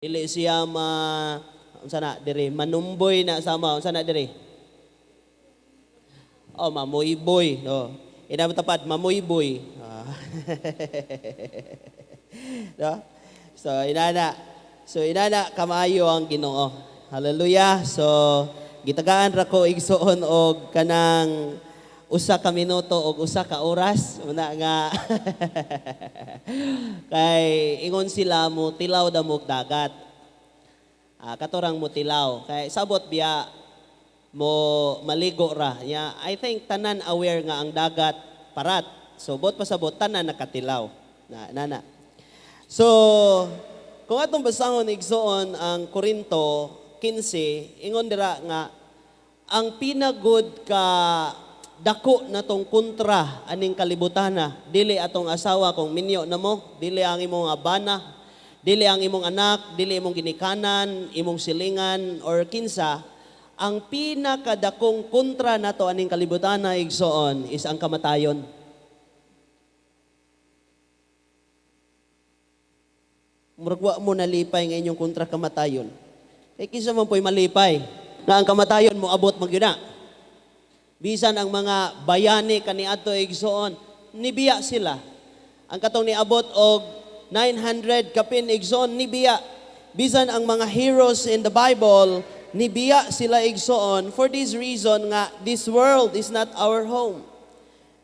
Dili siya ma unsa na diri, manumboy na sama, unsa na diri? Oh, mamuyboy, no. Ina tapad mamuyboy. Ah. No? So inana. So inana kamayo ang Ginoo. Hallelujah. So gitagaan ra ko, igsuon, og kanang 1 ka minuto og 1 ka oras una nga kay ingon sila mo tilaw damog dagat. Ah, katorang mo tilaw kay sabot biya mo maligo ra. Ya, I think tanan aware nga ang dagat parat. So bot pasabot tanan nakatilaw. Na nana. So kung atong basahon, igsoon, ang Korinto 15, ingon dira nga ang pinagod ka dako na tong kontra aning kalibutana, dili atong asawa kung minyo na mo, dili ang imong bana, dili ang imong anak, dili imong ginikanan, imong silingan or kinsa. Ang pinakadakong kontra nato aning kalibutana, igsoon, is ang kamatayon. Murag wa mo nalipay nga inyong kontra kamatayon. Eh kinsa man po'y malipay nga ang kamatayon mo abot magyuna? Bisan ang mga bayani kaniadto, igsoon, nibiya sila. Ang katong niabot og 900 kapin, igsoon, nibiya. Bisan ang mga heroes in the Bible, nibiya sila, igsoon, for this reason nga this world is not our home.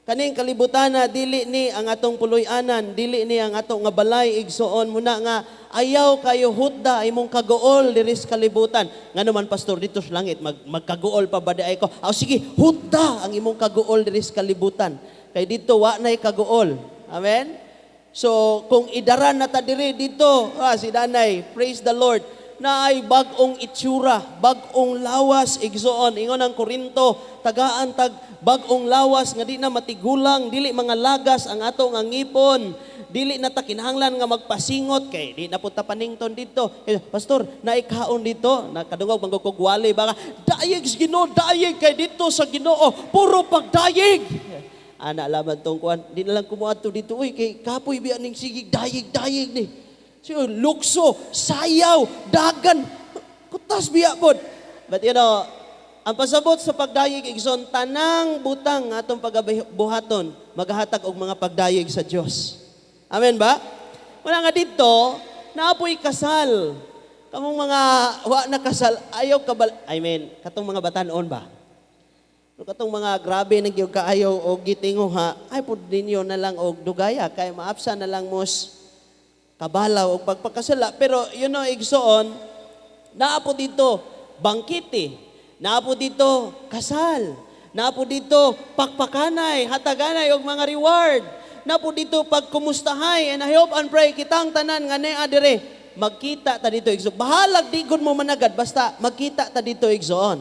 Kaning kalibutan na dili ni ang atong puloy-anan, dili ni ang atong nga balay, igsoon. Muna nga ayaw kayo hutda imong kaguol diri sa kalibutan. Ngano man, pastor, dito sa langit magkaguol pa ba diay ko? Aw sige, hutda ang imong kaguol diri sa kalibutan. Kay dito wa nay kaguol. Amen. So kung idaran na ta diri dito, si Danay, praise the Lord, na ay bag-ong itsura, bag-ong lawas, igsoon. Ingon ang Korinto, tagaan tag bag-ong lawas nga di na matigulang, dili mga lagas ang atong ang ngipon. Dili na ta kinahanglan nga magpasingot kay di na punta panington dito. Eh, pastor, naikaon dito, nakadungog man kog wali baka dayeg sa Ginoo, dayeg kay dito sa Ginoo, puro pagdayeg. Ana laman tong kuan, di na lang kumuadto dito uy kay kapoy biya ning sigig dayeg dayeg ni. So, lukso, sayaw, dagan, kutas biya pod. But ang pasabot sa pagdayeg, igsoon, tanang butang atong pagabuhaton, maghahatag og mga pagdayeg sa Dios. Amen ba? Wala nga dito, naapoy kasal. Kamong mga wa na kasal, ayaw kabal, I mean, katong mga batanon ba? Pero katong mga grabe na gyud kaayo og gitinguha, ay pud ninyo na lang og dugaya kay maapsa na lang mos kabalaw og pagpakasala. Pero igsoon, naapo dito bangkete, naapo dito kasal, naapo dito pakpakanay, hataganay og mga reward. Naapo dito pagkumustahay, and I hope and pray kitang tanan nga naa dire magkita ta dito, igsoon. Bahalag di gud mo managad, basta magkita ta dito, igsoon.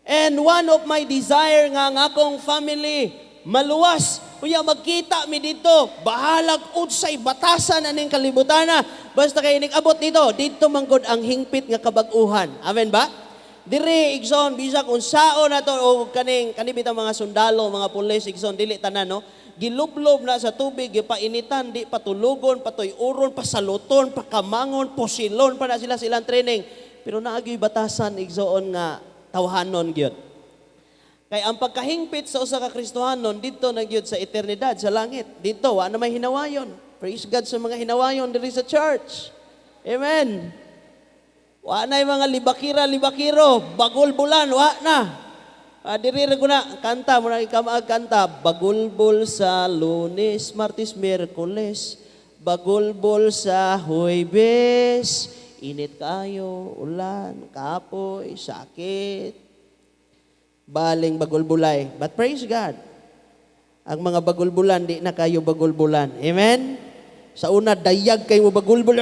And one of my desire nga ang akong family maluwas. Unya magkita mi dito. Bahalag unsay batasan aning kalibutana. Basta kay abot dito, dito manggod ang hingpit nga kabag-uhan. Amen ba? Dire, igsoon, bisag unsaon na to o kaning kani bitang mga sundalo, mga pulis, igsoon, dili tanan, no. Gilublob na sa tubig, gipainitan, di patulugon, patuy-uron, pasaluton, pakamangon, pusilon pa na sila silang training. Pero naagyo'y batasan, igsoon, nga tawhanon gyud. Kay ang pagkahingpit sa usa ka Kristohanon dito na gyud sa eternidad sa langit. Dito wa na may hinawayon. Praise God sa mga hinawayon diri sa church. Amen. Wa na mga libakira libakiro, bagulbulan wa na. Ah, diri ra na kanta mo na ikamaag kanta, bagulbol sa Lunes, Martes, Miyerkules, bagulbol sa Huwebes, init kayo, ulan, kapoy, sakit, baling bagulbulay. But praise God. Ang mga bagulbulan, di na kayo bagulbulan. Amen? Sa una, dayag kayo mo bagulbul.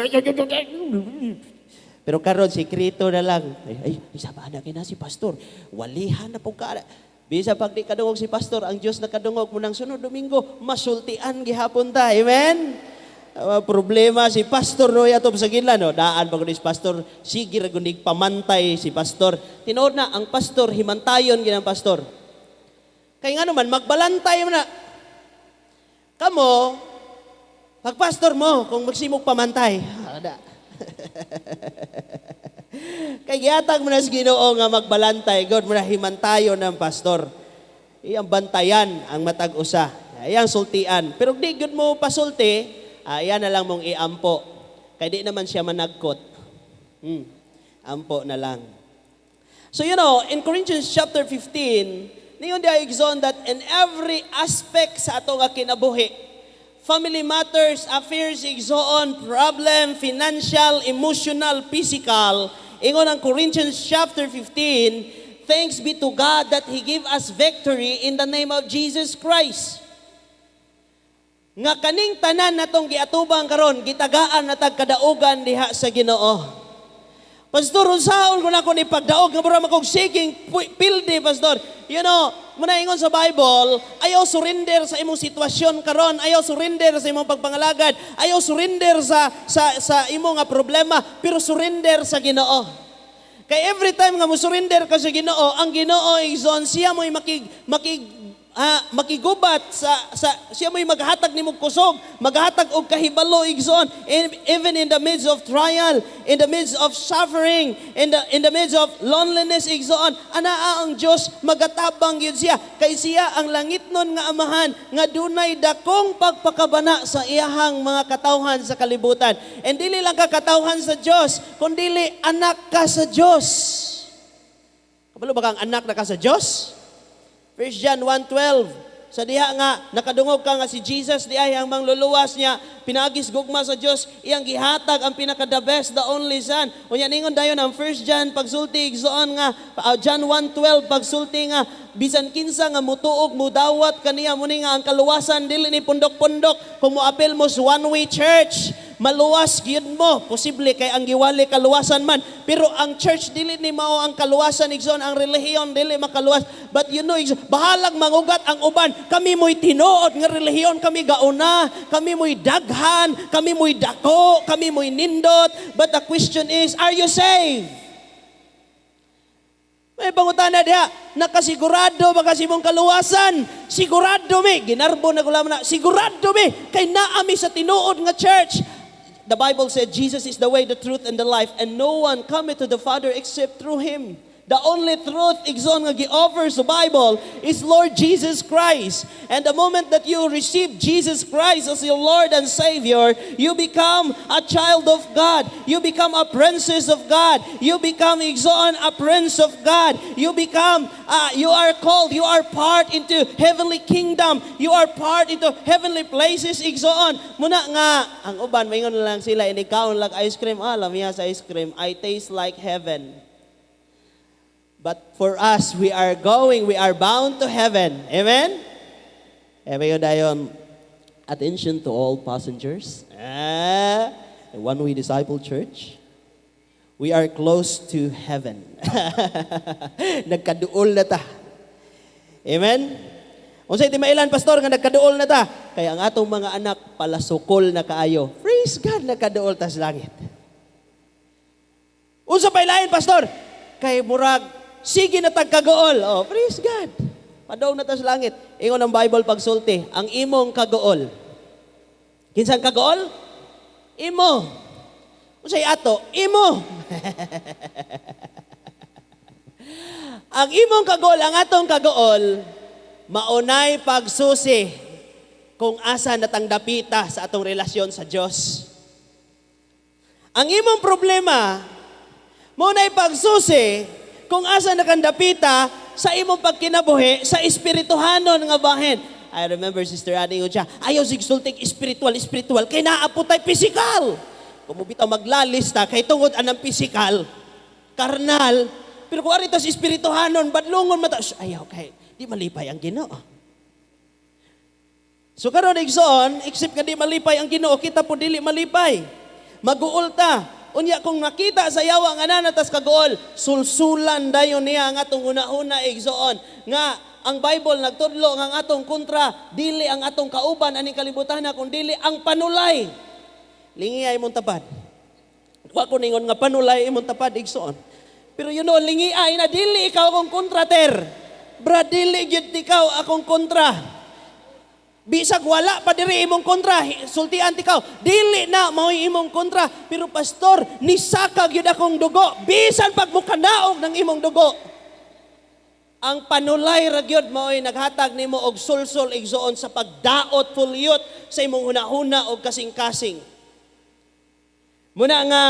Pero karon sikreto na lang. Ay, ay, sama na kina si pastor. Walihan na po ka. Bisa pag di kadungog si pastor, ang Diyos nakadungog mo ng sunod Domingo, masultian gihapon ta. Amen? Problema si pastor no yato sa ginlan no, daan pa si pastor, sige ra gunig pamantay si pastor. Tinuod na ang pastor, himantayon ginang pastor kay nga naman magbalantay mo na kamo pag pastor mo kung magsimog pamantay ada. Kay gihatag mo na sa Ginoo nga magbalantay, God mo na himantayo ng pastor. Iyang bantayan ang matag usa. Iyang sultian. Pero di gud mo pasulti, iyan na lang mong iampo. Kay di naman siya managkot. Ampo na lang. So in Corinthians chapter 15, ningon diha, igsoon, that in every aspect sa ato nga kinabuhi, family matters, affairs, igsoon, problem, financial, emotional, physical, ingon ang Corinthians chapter 15, thanks be to God that He give us victory in the name of Jesus Christ. Nga kaning tanan natong giatubang karon, gitagaan na tag kadaugan diha sa Ginoo. Pastor, unsaon ko na ko ni pagdaog nga mura makog siging pildi, pastor? Muna ingon sa Bible, ayaw surrender sa imong sitwasyon karon, ayaw surrender sa imong pagpangalagad, ayaw surrender sa imong nga problema, pero surrender sa Ginoo. Kay every time nga mo surrender ka sa Ginoo, ang Ginoo, igsoon, siya mo'y makig makig ah, makigubat sa siya mo'y maghatag nimo kusog, maghatag og kahibalo, igsoon, even in the midst of trial, in the midst of suffering, in the midst of loneliness, igsoon, anaa ang Dios, magatabang gyud siya kay siya ang langitnon nga Amahan nga dunay dakong pagpakabana sa iyahang mga katawhan sa kalibutan. And dili lang ka katawhan sa Dios, kundili anak ka sa Dios. Kabalo ba kang anak na ka sa Dios? 1 John 1:12. Sa diha nga nakadungog ka nga si Jesus di ay ang mangluluwas niya, pinaagis gugma sa Dios iyang gihatag ang pinaka the best, the only son. Unya ningon dayon ang 1 John pagsulti, igsoon, nga John 1:12 pagsulti nga bisan kinsa nga mutuog, mudawat kaniya, muni nga ang kaluwasan dili ni pundok-pundok. Kung moapil mo sa One Way Church, maluwas gyud mo, posible kay ang giwali kaluwasan man, pero ang church dili ni mao ang kaluwasan, igsoon. Ang relihiyon dili makaluwas. But igsoon, bahalag mangugat ang uban, kami mo'y tinuod nga relihiyon, kami gauna, kami mo'y daghan, kami mo'y dako, kami mo'y nindot. But the question is, are you saved? May pangutana diha, nakasigurado ba kasi mong kaluwasan? Sigurado mi, ginarbo na gulam na, sigurado mi, kay naa mi sa tinuod nga church. The Bible said Jesus is the way, the truth, and the life, and no one cometh to the Father except through Him. The only truth, igsoon, nga gi-offer sa Bible is Lord Jesus Christ. And the moment that you receive Jesus Christ as your Lord and Savior, you become a child of God. You become a princess of God. You become, igsoon, a prince of God. You are called, you are part into heavenly kingdom. You are part into heavenly places, igsoon. Muna nga, ang uban, maingon lang sila, inikaon lang ice cream, ah, lamiya sa ice cream, I taste like heaven. But for us, we are going, we are bound to heaven. Amen? Amen yun dayon. Attention to all passengers. Ah, the One Way Disciple Church. We are close to heaven. Nagkaduol na ta. Amen? Unsay timailan, pastor, nga nagkaduol na ta? Kaya ang atong mga anak palasukol na kaayo. Praise God, nagkaduol ta sa langit. Unsa pa ilain, pastor? Kay murag sige na tagkaguol. Oh, praise God. Padong na ta sa langit. Ingon ang Bible pagsulti, ang imong kaguol. Kinsang kaguol? Imo. Unsay ato? Imo. Ang imong kaguol, ang atong kaguol, maunay pagsusi kung asa natang dapita sa atong relasyon sa Dios. Ang imong problema, maunay pagsusi kung asa nakandapita sa imong pagkinabuhi sa espirituhanon nga bahin. I remember Sister Annie, ingon siya, ayaw sig sultig spiritual, spiritual, kay naa po tay physical. Kung bitaw maglalis ta, kay tungod anang physical, karnal, pero kung ari ta sa espirituhanon, badlongon mata, ayaw kay, di malipay ang Ginoo. So karon, igsoon, except nga di malipay ang Ginoo, kita po dili malipay. Maguol ta. Unya kung nakita sa yawa nga nanatas kaguol, sulsulan dayon niya ang atong una-una, igsoon, nga ang Bible nagtudlo nga ang atong kontra dili ang atong kauban aning kalibutan na kun dili ang panulay. Lingi ay imong tapad. Wa ko ningon nga panulay imong tapad, igsoon. Pero lingi ay na dili ikaw akong kontra, ter. Bra, dili gyud ikaw akong kontra. Bisag wala pa diri imong kontra, sultian tikaw, dili na mao'y imong kontra. Pero pastor, nisaka gyud akong dugo. Bisan pag mukanaog ng imong dugo. Ang panulay ra gyud mao'y naghatag nimo og sulsol, igsoon, sa pagdaot fulyot sa imong hunahuna og kasing-kasing. Muna nga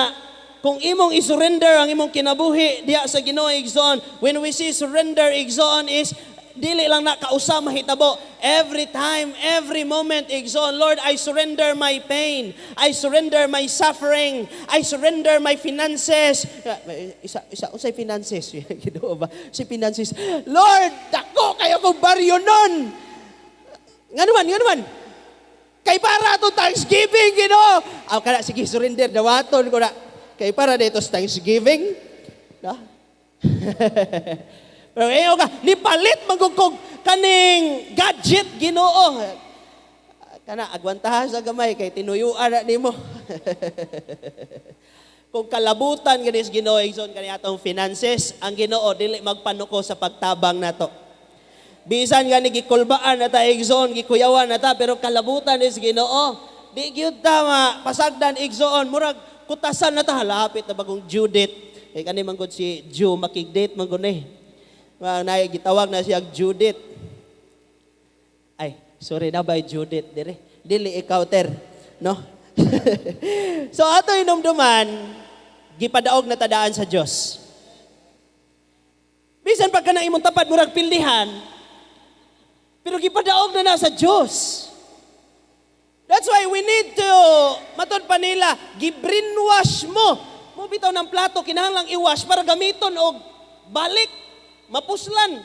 kung imong i-surrender ang imong kinabuhi diha sa Ginoo, igsoon, when we see surrender, igsoon, is dili lang na kausa mahitabo. Every time, every moment, igsoon, "Lord, I surrender my pain. I surrender my suffering. I surrender my finances." Isa, isa, unsay finances? Ginoo ba? Si finances. Lord, dako kayo kong baryo nun. Nga naman, nga naman. Kay para atong Thanksgiving, Ginoo. Aw kana sige, surrender dawaton ko na. Kay para dito sa Thanksgiving. No? Pero eyo ka, nipalit magugkog kaning gadget, Ginoo. Kana agwantahan sa gamay kay tinuyuan na nimo. Kung kalabutan ganis Ginoo, igsoon, kani atong finances, ang Ginoo dili magpanuko sa pagtabang nato. Bisan gani gikulbaan na ta, igsoon, gikuyawan na ta, pero kalabutan is Ginoo. Di gyud ta pasagdan, igsoon, murag kutasan na ta halapit na bagong due date. Kay kani man gud si Jew makig-date man gud ni. Mga nay gitawag na siya Judith. Ay, sorry na by Judith dire. Dili ikaw ter, no? So ato inumduman, gipadaog na tadaan sa Dios. Bisan pagka na imong tapad murag pildihan, pero gipadaog na na sa Dios. That's why we need to, matod pa nila, gi-brainwash mo. Mo bitaw ng plato, kinahanglang i-wash para gamiton og balik, mapuslan.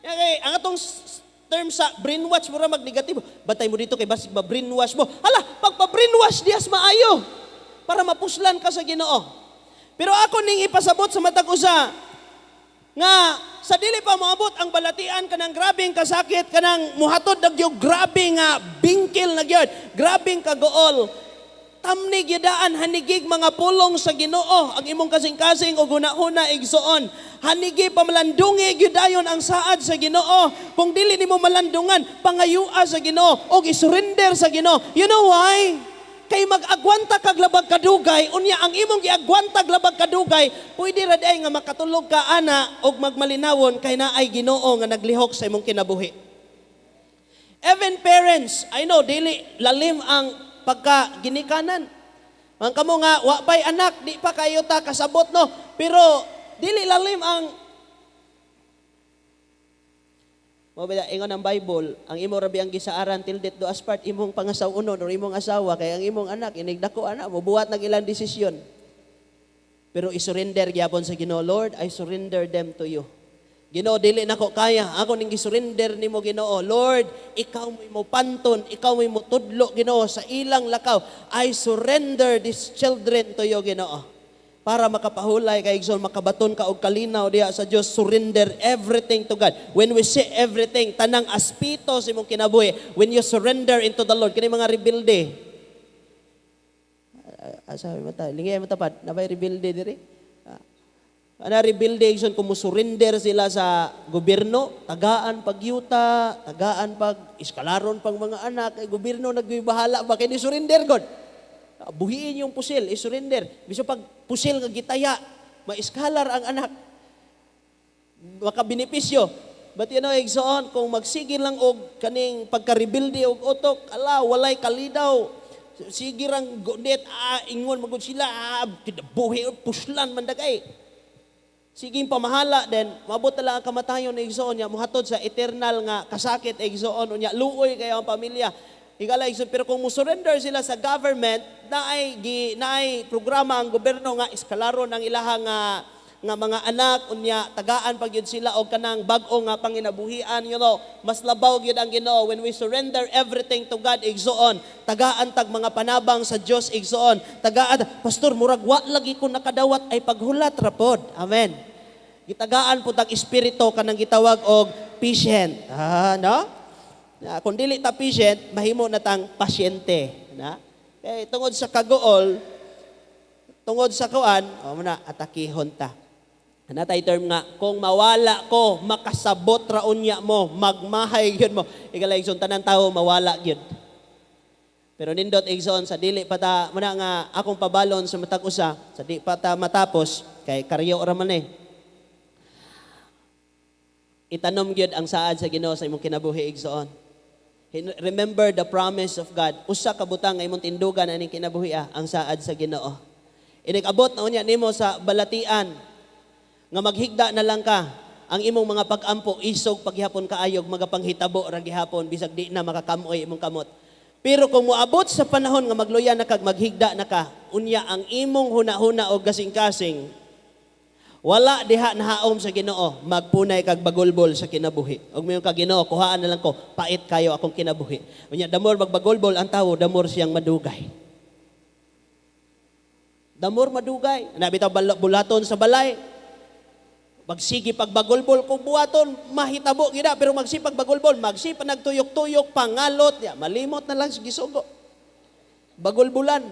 Kaya ang atong term sa brainwash, mura mag-negatibo. Batay mo dito kay basig ma-brainwash mo. Hala, pagpa-brainwash diyas maayo para mapuslan ka sa Ginoo. Pero ako ning ipasabot sa matag usa nga sa dili pa moabot ang balatian kanang grabeng kasakit, kanang muhatod na gyud grabe nga bingkil na gyud, grabeng kaguol, tamni gyudaan, hanigig mga pulong sa Ginoo ang imong kasing-kasing og hunahuna, igsoon. Hanigi, pamalandungi gyud dayon ang saad sa Ginoo. Kung dili nimo malandungan, pangayua sa Ginoo og isurrender sa Ginoo. You know why? Kay mag-agwanta kag labag kadugay, unya ang imong giagwanta labag kadugay, pwede ra diay nga makatulog ka ana og magmalinawon kay naay Ginoo nga naglihok sa imong kinabuhi. Even parents, I know dili lalim ang pagka ginikanan. Ang kamo nga wa pay anak, di pa kayo ta kasabot, no, pero dili lalim ang. Mo ba ingon ang Bible, ang imo ra ang gisaaran till death do us part imong pangasaw-onon or imong asawa, kay ang imong anak inig dako ana mobuhat nag ilang desisyon. Pero isurrender gyapon sa Ginoo, "Lord, I surrender them to you. Ginoo, dili nako kaya. Ako ning gisurrender nimo, Ginoo. Lord, ikaw mo panton, ikaw mo tudlo, Ginoo, sa ilang lakaw. I surrender these children to you, Ginoo." Para makapahulay kay, igsoon, makabaton ka og kalinaw diha sa Dios, surrender everything to God. When we say everything, tanang aspeto sa imong kinabuhi, when you surrender into the Lord, kini mga rebelde. Ah, sabi mo ta, lingay mo tapad, nabay rebelde diri? Ah. Ana rebelde, igsoon, kung mo-surrender sila sa gobyerno, tagaan pagyuta, tagaan pag iskalaron pang mga anak, kay gobyerno nagbahala ba kay ni surrender god. Ah, buhiin yung pusil, i-surrender. Biso pag pusil nga gitaya, maiskalar ang anak. Makabenepisyo. But igsoon, kung magsige lang og kaning pagka-rebelde og utok, ala, walay kalidaw. Sige rang gunit, ah, ingon magud sila, ah, buhi, puslan man dagay. Sige pamahala then mabot na lang ang kamatayon, igsoon, nya muhatod sa eternal nga kasakit, igsoon, unya luoy kayo ang pamilya. Higala, igsoon, pero kung mo-surrender sila sa government, naay programa ang gobyerno nga iskalaron ang ilahang nga mga anak, unya tagaan pag yun sila og kanang bag-o nga panginabuhian. Mas labaw gyud ang Ginoo when we surrender everything to God, igsoon. Tagaan tag mga panabang sa Dios, igsoon. Tagaan, "Pastor, murag wa lagi ko nakadawat." Ay, paghulat ra pod. Amen. Gitagaan po tag espiritu kanang gitawag og patient. Ah, no? Na, kung dili ta patient, mahimo na tang pasyente, na? Kay tungod sa kaguol, tungod sa kuan, o mo na atakihon ta. Naa tay term nga, "Kung mawala ko, makasabot ra unya mo, magmahay gyud mo." Higala, igsoon, tanan tao mawala gyud. Pero nindot, igsoon, sa dili pa ta, muna nga akong pabalon sa matag usa, sa di pa ta matapos, kay karyo ra man eh. Itanom gyud ang saad sa Ginoo sa imong kinabuhi, igsoon. Remember the promise of God. Usa ka butang nga imong tindugan aning kinabuhi ah, ang saad sa Ginoo. Inig-abot na unya nimo sa balatian nga maghigda na lang ka, ang imong mga pag-ampo isog paghihapon kaayog, magapanghitabo ra gihapon bisag di na makakamoy imong kamot. Pero kung moabot sa panahon nga magluya na kag maghigda na ka, unya ang imong huna-huna o gasing-kasing wala diha nahaom sa Ginoo, magpunay kag bagulbol sa kinabuhi. Ug moingon ka, "Ginoo, kuhaan na lang ko, pait kayo akong kinabuhi." Unya the more magbagulbol ang tawo, the more siyang madugay. The more madugay. Na bitaw bulaton sa balay. Magsige pagbagulbol kung buhaton, mahitabo gid, pero magsipag bagulbol, magsipag nagtuyok-tuyok, pangalot, ya, malimot na lang sa gisugo. Bagulbulan.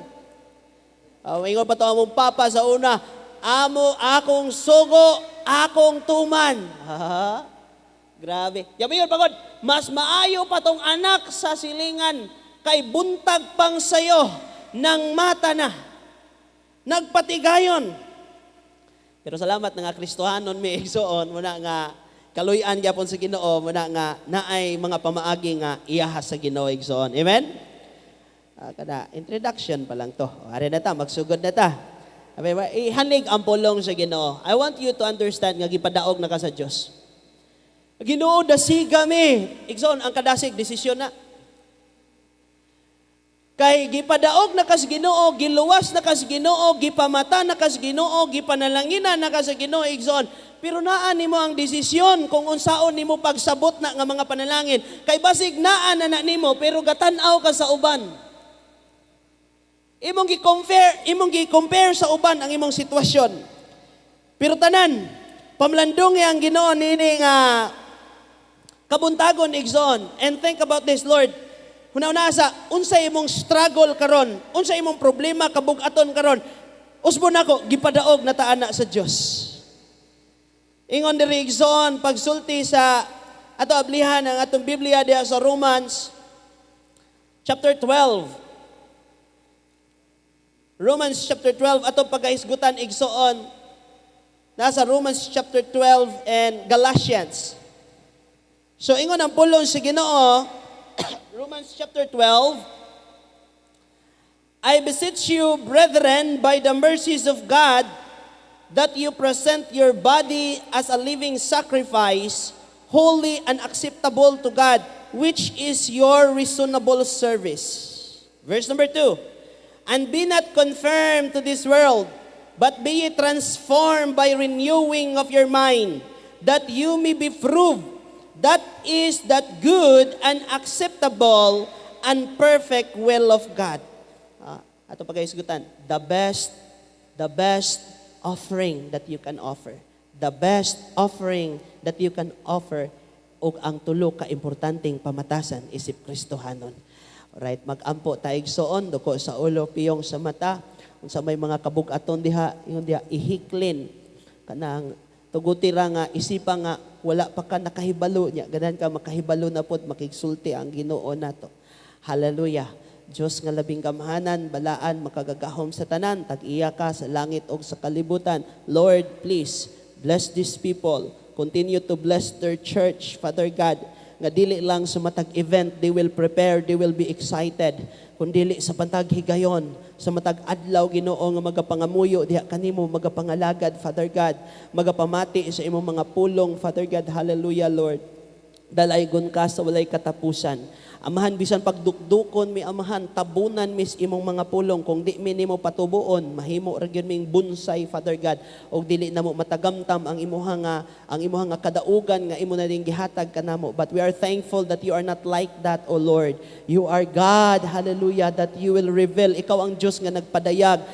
Ingon pa to among papa sa una, "Amo akong sugo, akong tuman." Ha? Grabe. Yabi yun pagod, "Mas maayo pa tong anak sa silingan kay buntag pang sayo ng mata na." Nagpatigayon. Pero salamat na nga Kristohanon mi, igsoon, muna nga kaluy-an gyapon sa Ginoo, muna nga naay mga pamaagi nga iyaha sa Ginoo, igsoon. Amen? Kada introduction pa lang to. Ari na ta, magsugod na ta. Abi ba, ihanig ang pulong sa Ginoo. I want you to understand nga gipadaog na ka sa Dios. "Ginoo, dasiga mi." Igsoon, ang kadasig desisyon na. Kay gipadaog na kas Ginoo, giluwas na kas Ginoo, gipamata na kas Ginoo, gipanalanginan na kas Ginoo, igsoon. Pero naa nimo ang desisyon kung unsaon nimo pagsabot na nga mga panalangin. Kay basig naa na na nimo pero gatan-aw ka sa uban. Imong gi-compare sa uban ang imong sitwasyon. Pero tanan, pamlandungi ang Ginoo nini nga kabuntagon, igsoon. And think about this, Lord. Huna-huna sa unsa imong struggle karon, unsa imong problema kabug-aton karon. Usbon nako, gipadaog na ta ana sa Dios. Ingon diri, igsoon, pagsulti sa ato ablihan ang atong Biblia diha sa Romans chapter 12. Romans chapter 12 ato pagahisgutan, igsoon. Nasa Romans chapter 12 and Galatians. So ingon ang pulong sa Ginoo, Romans chapter 12, "I beseech you, brethren, by the mercies of God, that you present your body as a living sacrifice, holy and acceptable to God, which is your reasonable service." Verse number 2, "And be not conformed to this world, but be ye transformed by renewing of your mind, that you may be proved that is that good and acceptable and perfect will of God." Ato pagkaisgutan, the best offering that you can offer. The best offering that you can offer ug ang tulo ka importanteng pamatasan isip Kristohanon. Alright, magampo ta, igsoon, duko sa ulo, piyong sa mata, unsa may mga kabug-aton diha, ingon diha ihiklin kanang tuguti ra nga isipa nga wala pa ka nakahibalo niya, ganan ka makahibalo na pod makigsulti ang Ginoo nato. Hallelujah. Diyos nga labing gamhanan, balaan, makagagahom sa tanan, tag-iya ka sa langit ug sa kalibutan. Lord, please bless these people. Continue to bless their church, Father God. Nga dili lang sa matag event, they will prepare, they will be excited. Kung dili sa pantag higayon, sa matag adlaw, Ginoo, nga magapangamuyo diha kanimo, magapangalagad, Father God, magapamati sa imong mga pulong, Father God. Hallelujah, Lord. Dalaygon ka sa walay katapusan. Amahan, bisan pagdukdukon mi, Amahan, tabunan mis imong mga pulong. Kung di mi nimo patubuon, mahimo ra gyud ming bonsai, Father God, og dili namo matagamtam ang imuha nga kadaugan nga imo na ring gihatag kanamo. But we are thankful that you are not like that, O Lord. You are God, hallelujah, that you will reveal. Ikaw ang Dios nga nagpadayag,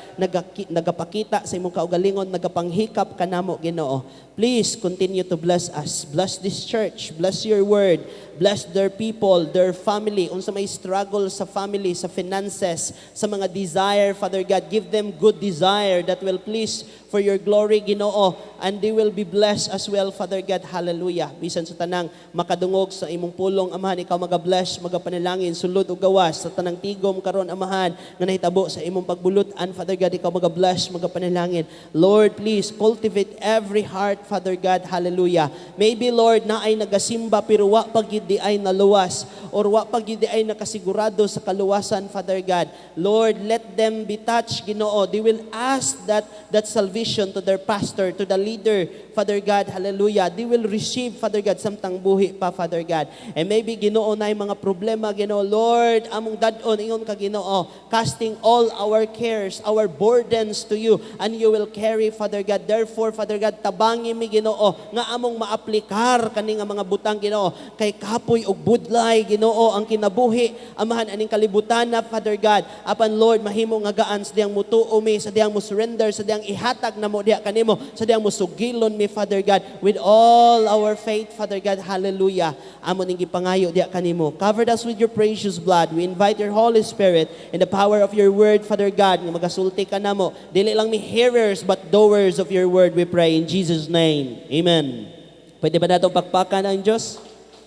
nagapakita sa imong kaugalingon, nagapanghikap kanamo, Ginoo. Please continue to bless us. Bless this church. Bless your word. Bless their people, their family. Unsa may struggle sa family, sa finances, sa mga desire, Father God. Give them good desire that will please for your glory, Ginoo. And they will be blessed as well, Father God. Hallelujah. Bisan sa tanang makadungog sa imong pulong, Amahan, ikaw maga-bless, magapanalangin, sulod ug gawas sa tanang tigom karon, Amahan, nga nahitabo sa imong pagbulutan, Father God, ikaw maga-bless, magapanalangin. Lord, please cultivate every heart, Father God. Hallelujah. Maybe, Lord, naay nagasimba pero wa pa gyud diay naluwas or wa pa gyud diay nakasigurado sa kaluwasan, Father God. Lord, let them be touched, Ginoo. They will ask that salvation to their pastor, to the leader, Father God. Hallelujah. They will receive, Father God, samtang buhi pa, Father God. And maybe, Ginoo, naay mga problema, Ginoo. Lord, among dad-on, ingon ka, Ginoo, casting all our cares, our burdens to you, and you will carry, Father God. Therefore, Father God, tabangi mi, Ginoo, nga among maaplikar kani nga mga butang, Ginoo, kay kapoy og budlay, Ginoo, ang kinabuhi, Amahan, aning kalibutan na, Father God. Apan, Lord, mahimo nga gaan sa diyang mutuo mi, sa diyang mo surrender, sa diyang ihatag namo diha kanimo, sa diyang musugilon mi, Father God, with all our faith, Father God. Hallelujah. Amo ning gipangayo diha kanimo. Cover us with your precious blood. We invite your Holy Spirit in the power of your word, Father God, nga magasulti ka namo. Dili lang mi hearers but doers of your word, we pray in Jesus' name. Amen. Pwede ba natong pakpakan ang Diyos?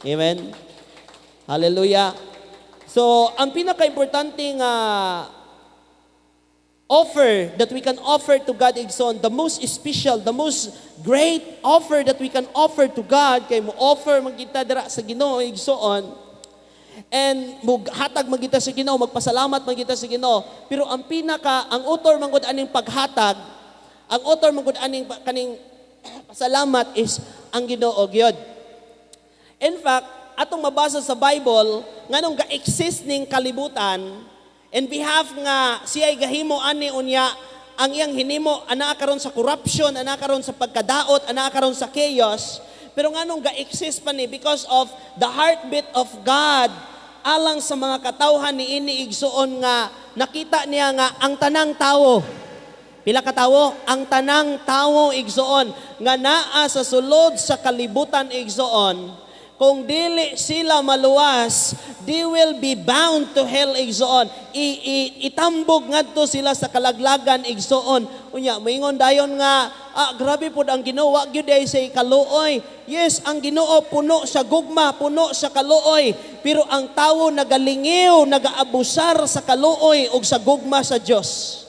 Amen. Hallelujah. So, ang pinaka-importante nga offer that we can offer to God, igsoon, the most special, the most great offer that we can offer to God, kay mo offer man kita dira sa Ginoo, igsoon, and hatag man kita sa Ginoo, magpasalamat man kita sa Ginoo, pero ang pinaka, ang author man gud aning paghatag, ang author man gud aning kaning pasalamat is ang Ginoo gyud. In fact, atong mabasa sa Bible, nganong ga-exist ning kalibutan, in behalf nga siya gahimo ani unya, ang iyang hinimo ana karon sa corruption, ana karon sa pagkadaot, ana karon sa chaos, pero nganong ga-exist pa ni? Because of the heartbeat of God alang sa mga katawhan ni ini, igsuon, nga nakita niya nga ang tanang tawo. Pila ka tawo? Ang tanang tawo, igsuon, nga naa sa sulod sa kalibutan, igsuon, kung dili sila maluwas, they will be bound to hell, igsuon. Itambog ngadto sila sa kalaglagan, igsuon. Unya, moingon dayon nga, "Ah, grabe pod ang Ginoo, wa gyud ay say kaluoy." Yes, ang Ginoo puno sa gugma, puno sa kaluoy, pero ang tawo nagalingiw, nagaabusar sa kaluoy ug sa gugma sa Dios.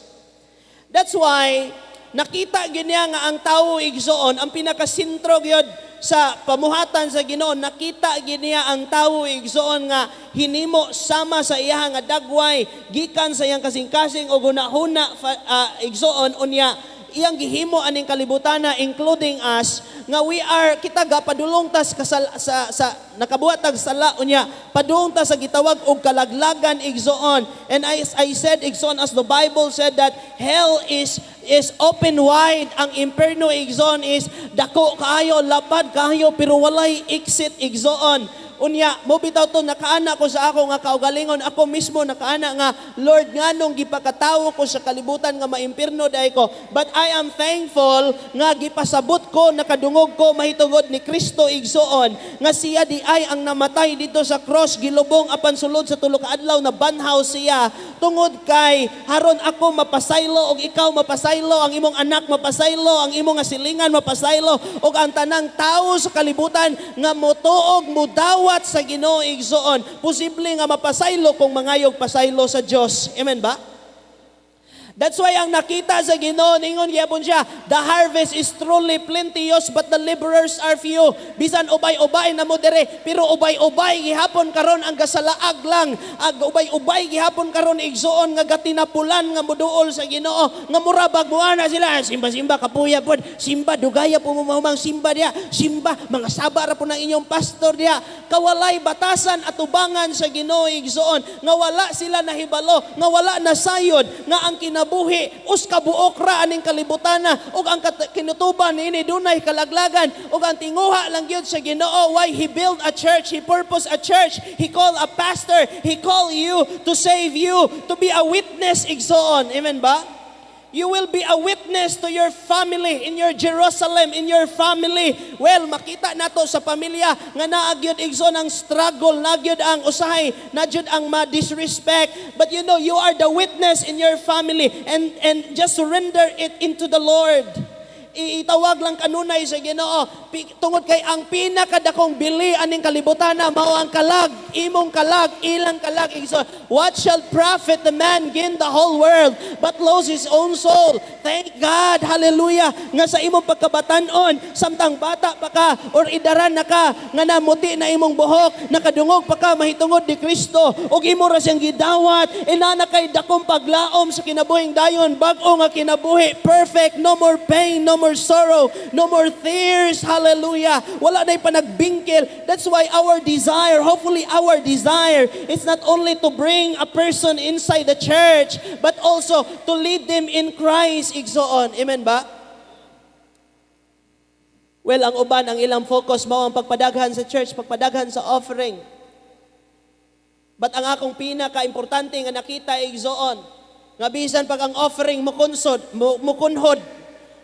That's why nakita gyud niya nga ang tawo, igsuon, ang pinakasentro gyud sa pamuhatan sa Ginoo, nakita gyud niya ang tawo, igsuon, nga hinimo sama sa iya nga dagway gikan sa iyang kasing-kasing o hunahuna, igsuon. Unya iyang gihimo aning kalibutana, including us, nga we are kita gapadulong tas kasal, sa nakabuhat tag sala, unya padulong ta sa gitawag og kalaglagan, igsoon. And I said, igsoon, as the Bible said that hell is open wide. Ang impierno, igsoon, is dako kaayo, lapad kaayo, pero walay exit, igsoon. Unya, mo bitaw to nakaana ko sa ako nga kaugalingon, ako mismo nakaana nga, "Lord, nganong gipakatawo ko sa kalibutan nga maimpirno diay ko?" But I am thankful nga gipasabot ko, nakadungog ko mahitungod ni Kristo, igsuon, nga siya diay ang namatay dito sa cross, gilubong, apan sulod sa 3 ka adlaw nabanhaw siya tungod kay haron ako mapasaylo og ikaw mapasaylo, ang imong anak mapasaylo, ang imong nga silingan mapasaylo, ug ang tanang tawo sa kalibutan nga motuog, mudawat sa Ginoo, igsoon, posible nga mapasaylo kung mangayog pasaylo sa Dios. Amen ba? That's why ang nakita sa Ginoo, ningon gyapon siya, "The harvest is truly plenteous but the laborers are few." Bisan ubay-ubay na mo dire, pero ubay-ubay gihapon karon ang gasalaag lang. Ag ubay-ubay gihapon karon, igsuon, nga gatinapulan nga moduol sa Ginoo, nga mura bag na sila, "Simba-simba kapuya pod, simba dugaya po mo mahumang simba diya, simba mga saba ra po ng inyong pastor diya." Kawalay batasan atubangan sa Ginoo, igsuon, nga wala sila nahibalo, nga wala nasayod nga ang kinabuhi us kabuok ra aning kalibutana ug ang kinutuban niini dunay kalaglagan, ug ang tinguha lang gyud sa Ginoo, why he built a church, he purpose a church, he called a pastor, he called you to save you, to be a witness, igsoon. Amen ba? You will be a witness to your family, in your Jerusalem, in your family. Well, makita nato sa pamilya nga naa gyud, igsoon, ang struggle, naa gyud ang usahay, naa gyud ang ma-disrespect. But you are the witness in your family and just surrender it into the Lord. Itawag lang kanunay sa Ginoo tungod kay ang pinakadakong bili aning kalibutan na mao ang kalag, imong kalag, ilang kalag, igsoon. What shall profit the man gain the whole world but lose his own soul? Thank God, hallelujah, nga sa imong pagkabatanon, samtang bata pa ka or idaran na ka nga namuti na imong buhok, nakadungog pa ka mahitungod ni Kristo ug imo ra siyang gidawat, inana kay dakong paglaom sa kinabuhing dayon, bag-o nga kinabuhi, perfect, no more pain, no more sorrow, no more tears, hallelujah. Wala na'y panagbingkil. That's why our desire, hopefully our desire, is not only to bring a person inside the church, but also to lead them in Christ, igsoon. Amen ba? Well, ang uban, ang ilang focus mao ang pagpadaghan sa church, pagpadaghan sa offering. But ang akong pinaka-importante nga nakita, igsoon, nga bisan pag ang offering mo kunsod, mo kunhod.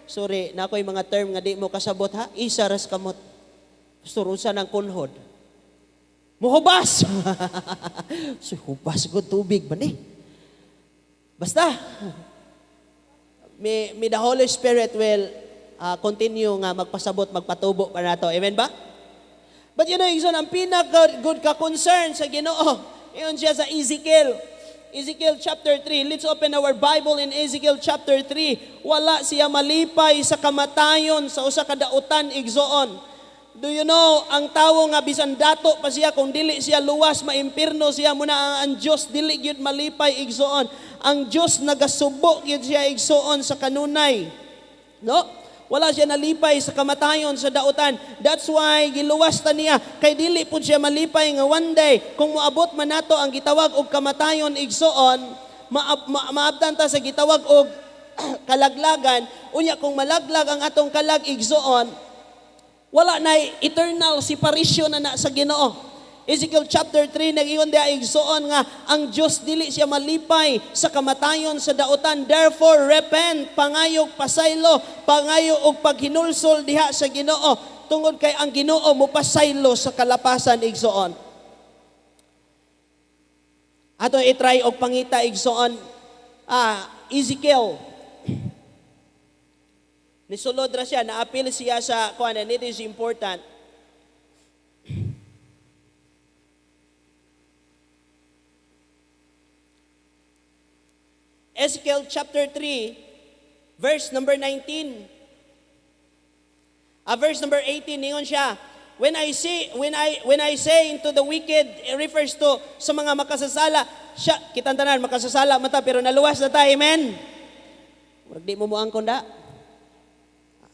Sorry, na ako'y mga term nga di mo kasabot ha, isa ras kamot. Pastor, unsa ng kunhod? Muhubas! So, hubas ko tubig ba ni? Basta, may the Holy Spirit will continue nga magpasabot, magpatubo pa nato. Amen ba? But igsoon, ang pinaka good ka concern sa Ginoo, yun siya sa Ezekiel. Ezekiel chapter 3. Let's open our Bible in Ezekiel chapter 3. Wala siya malipay sa kamatayon sa usa ka dautan, igsoon. Do you know, ang tawo nga bisan dato pa siya, kung dili siya luwas, maimpirno siya. Muna ang Dios dili gyud malipay, igsoon. Ang Dios nagasubo gyud siya, igsoon, sa kanunay. No? Wala siya nalipay sa kamatayon sa dautan. That's why giluwas ta niya kay dili pud siya malipay nga one day kung moabot man nato ang gitawag og kamatayon, igsoon, maabtan ta sa gitawag og kalaglagan. Unya kung malaglag ang atong kalag, igsoon, wala na, eternal separation na na sa Ginoo. Ezekiel chapter 3, nag-ingon diha, igsoon, nga ang Dios dili siya malipay sa kamatayon sa dautan. Therefore repent, pangayog pasaylo, pangayo og paghinulsol diha sa Ginoo tungod kay ang Ginoo mopasaylo sa kalapasan, igsoon. Ato i-try og pangita, igsoon, Ezekiel. Nisulod ra siya, naapil siya sa kuan, and it is important. Ezekiel chapter 3, verse number 19. Verse number 18, ningon siya, when I say into the wicked, it refers to sa mga makasasala, siya, kitang tanan, makasasala man ta, pero naluwas na ta, amen? Murag di mo moangkon da.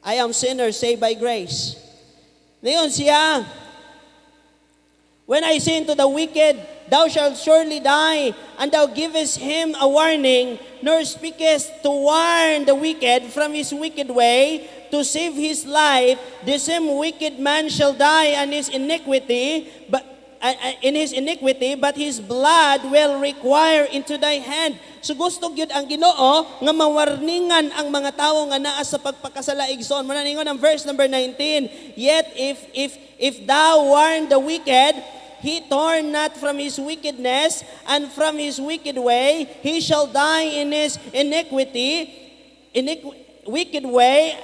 I am sinner saved by grace. Ngayon siya, "When I say unto the wicked, 'Thou shalt surely die,' and thou givest him a warning, nor speakest to warn the wicked from his wicked way, to save his life, the same wicked man shall die and his iniquity, but in his iniquity, but his blood will require into thy hand." So gusto gyud ang Ginoo nga mawarningan ang mga tawo nga naa sa pagpakasala, igsoon. Muna ningon ang verse number 19, "Yet if thou warn the wicked, he turn not from his wickedness and from his wicked way, he shall die in his iniquity, wicked way,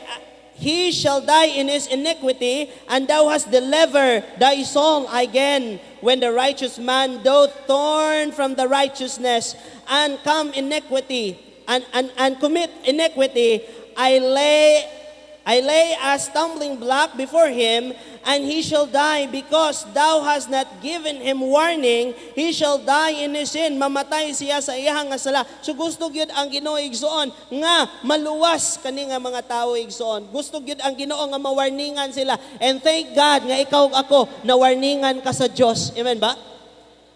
he shall die in his iniquity, and thou hast delivered thy soul again. When the righteous man doth turn from the righteousness and come iniquity, and commit iniquity, I lay a stumbling block before him, and he shall die because thou hast not given him warning. He shall die in his sin." Mamatay siya sa iyang nga sala. So gusto gyud ang Ginoo, igsoon, nga maluwas kani nga mga tawo, igsoon. Gusto gyud ang Ginoo nga mawarningan sila. And thank God nga ikaw ug ako nawarningan ka sa Dios. Amen ba?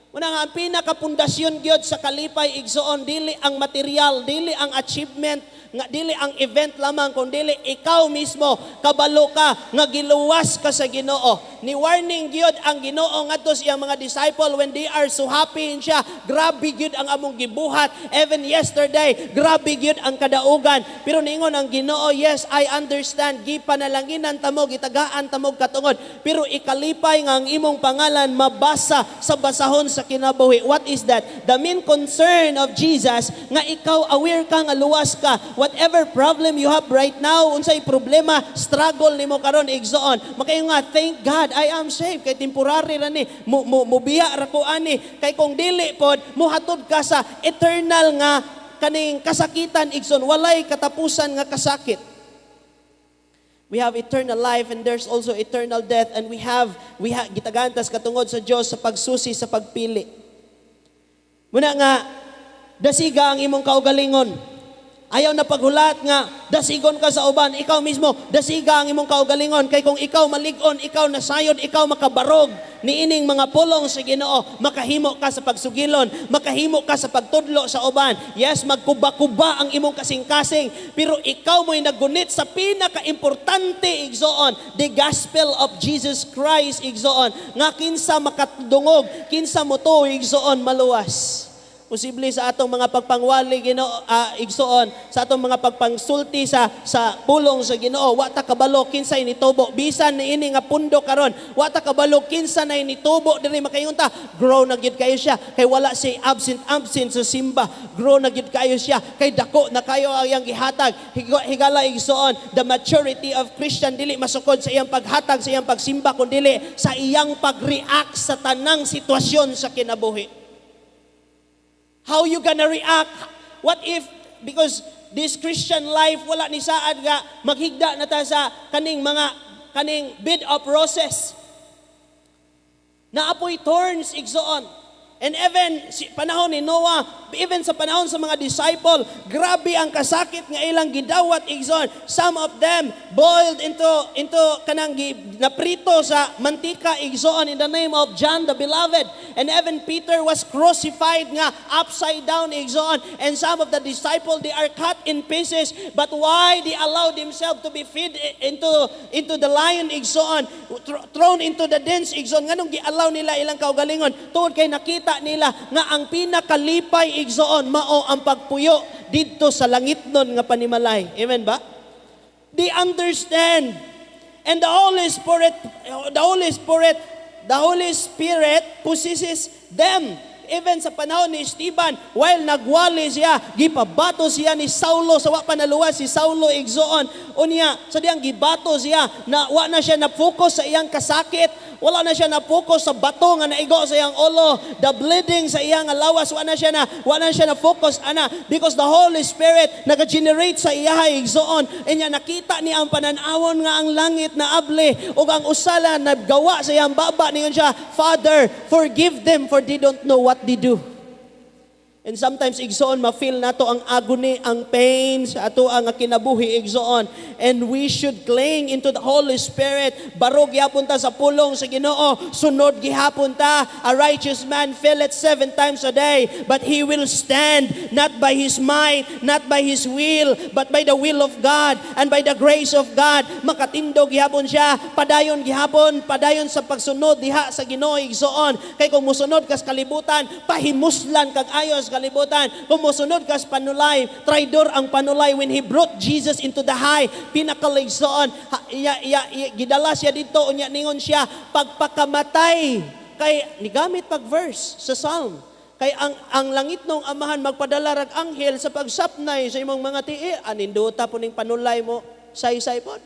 Muna nga ang pinakapundasyon gyud sa kalipay, igsoon, dili ang material, dili ang achievement. Nga dili ang event lamang, kung dili ikaw mismo kabalo ka nga giluwas ka sa Ginoo. Ni warning gyud ang Ginoo ngadto sa iyang mga disciple when they are so happy siya. "Grabe gyud ang among gibuhat even yesterday. Grabe gyud ang kadaugan." Pero niingon ang Ginoo, "Yes, I understand. Gipanalanginan tamo, gitagaan tamo katungod. Pero ikalipay nga ang imong pangalan mabasa sa basahon sa kinabuhi." What is that? The main concern of Jesus nga ikaw aware ka nga luwas ka. Whatever problem you have right now, unsay problema, struggle nimo karon, igsoon, makaingon nga, "Thank God I am saved kay temporary ra ni. Mo, mo mubiya ra ko ani." Kay kung dili pod, muhatod ka sa eternal nga kaning kasakitan, igsoon, walay katapusan nga kasakit. We have eternal life and there's also eternal death, and we have gitagaan tas katungod sa Dios sa pagsusi, sa pagpili. Muna nga dasiga ang imong kaugalingon. Ayaw na paghulat nga dasigon ka sa uban, ikaw mismo dasiga ang imong kaugalingon, kay kung ikaw malig-on, ikaw nasayod, ikaw makabarog niining mga pulong sa Ginoo, makahimo ka sa pagsugilon, makahimo ka sa pagtudlo sa uban. Yes, magkuba-kuba ang imong kasing-kasing, pero ikaw mo'y naggunit sa pinaka-importante, igsoon, the gospel of Jesus Christ, igsoon, nga kinsa makadungog, kinsa motuo, igsoon, maluwas. Posible sa atong mga pagpangwali, Ginoo, igsoon, sa atong mga pagpangsulti sa pulong sa Ginoo, wa ta kabalo kinsay nitubo bisan niini nga pundo karon. Wa ta kabalo kinsa nay nitubo diri. Makaingon ta, "Grow na gyud kayo siya kay wala siya absent absent sa simba. Grow na gyud kayo siya kay dako na kayo ang iyang gihatag." Higala, igsoon, the maturity of Christian dili masukod sa iyang paghatag, sa iyang pagsimba, kundi sa iyang pag-react sa tanang sitwasyon sa kinabuhi. How you gonna react? What if, because this Christian life, wala ni saad nga maghigda na ta sa kaning mga, kaning bed of roses. Naa poy thorns, igsoon. And even si panahon ni Noah, even sa panahon sa mga disciple, grabe ang kasakit nga ilang gidawat, igsoon. Some of them boiled into kanang naprito sa mantika, igsoon, in the name of John the Beloved. And even Peter was crucified nga upside down, igsoon. And some of the disciple, they are cut in pieces. But why they allow themselves to be fed into the lion, igsoon, thrown into the dens, igsoon? Nganong gi-allow nila ilang kaugalingon? Tungod kay nakita nila nga ang pinakalipay, igsoon, mao ang pagpuyo didto sa langitnon nga panimalay. Amen ba? They understand. And the Holy Spirit possesses them. Even sa panahon ni Esteban, while nagwali siya, gipabato siya ni Saulo sa wa pa naluwas si Saulo, igsoon. Unya, sa diyang gibato siya, na wa na siya na-focus sa iyang kasakit, wala na siya na-focus sa bato nga naigo sa iyang ulo, the bleeding sa iyang lawas, wa na siya na-focus ana, because the Holy Spirit nag-generate sa iya, igsoon. Inya nakita niya ang pananawon nga ang langit na abli ug ang usala nagawa sa iyang baba. Ningon siya, "Father, forgive them, for they don't know what they do." And sometimes, igsoon, ma-feel nato ang agony, ang pain sa ato ang kinabuhi, igsoon. And we should cling into the Holy Spirit. Barog gihapon ta sa pulong sa Ginoo. Sunod gihapon ta. A righteous man falleth seven times a day, but he will stand, not by his might, not by his will, but by the will of God and by the grace of God. Makatindog gihapon siya. Padayon gihapon, padayon sa pagsunod diha sa Ginoo, igsoon. Kay kung musunod kas kalibutan, pahimuslan kag ayos kalibutan. Kung musunod kas panulay, traidor ang panulay when he brought Jesus into the high pinnacle, igsoon. Ha, iya, iya, iya, gidala siya dito, unya ningon siya, pagpakamatay. Kay nigamit pag verse sa Psalm. Kay ang langitnong Amahan magpadala rag anghel sa pagsapnay sa imong mga tiil. Anindota po ning panulay mo, saysay pod.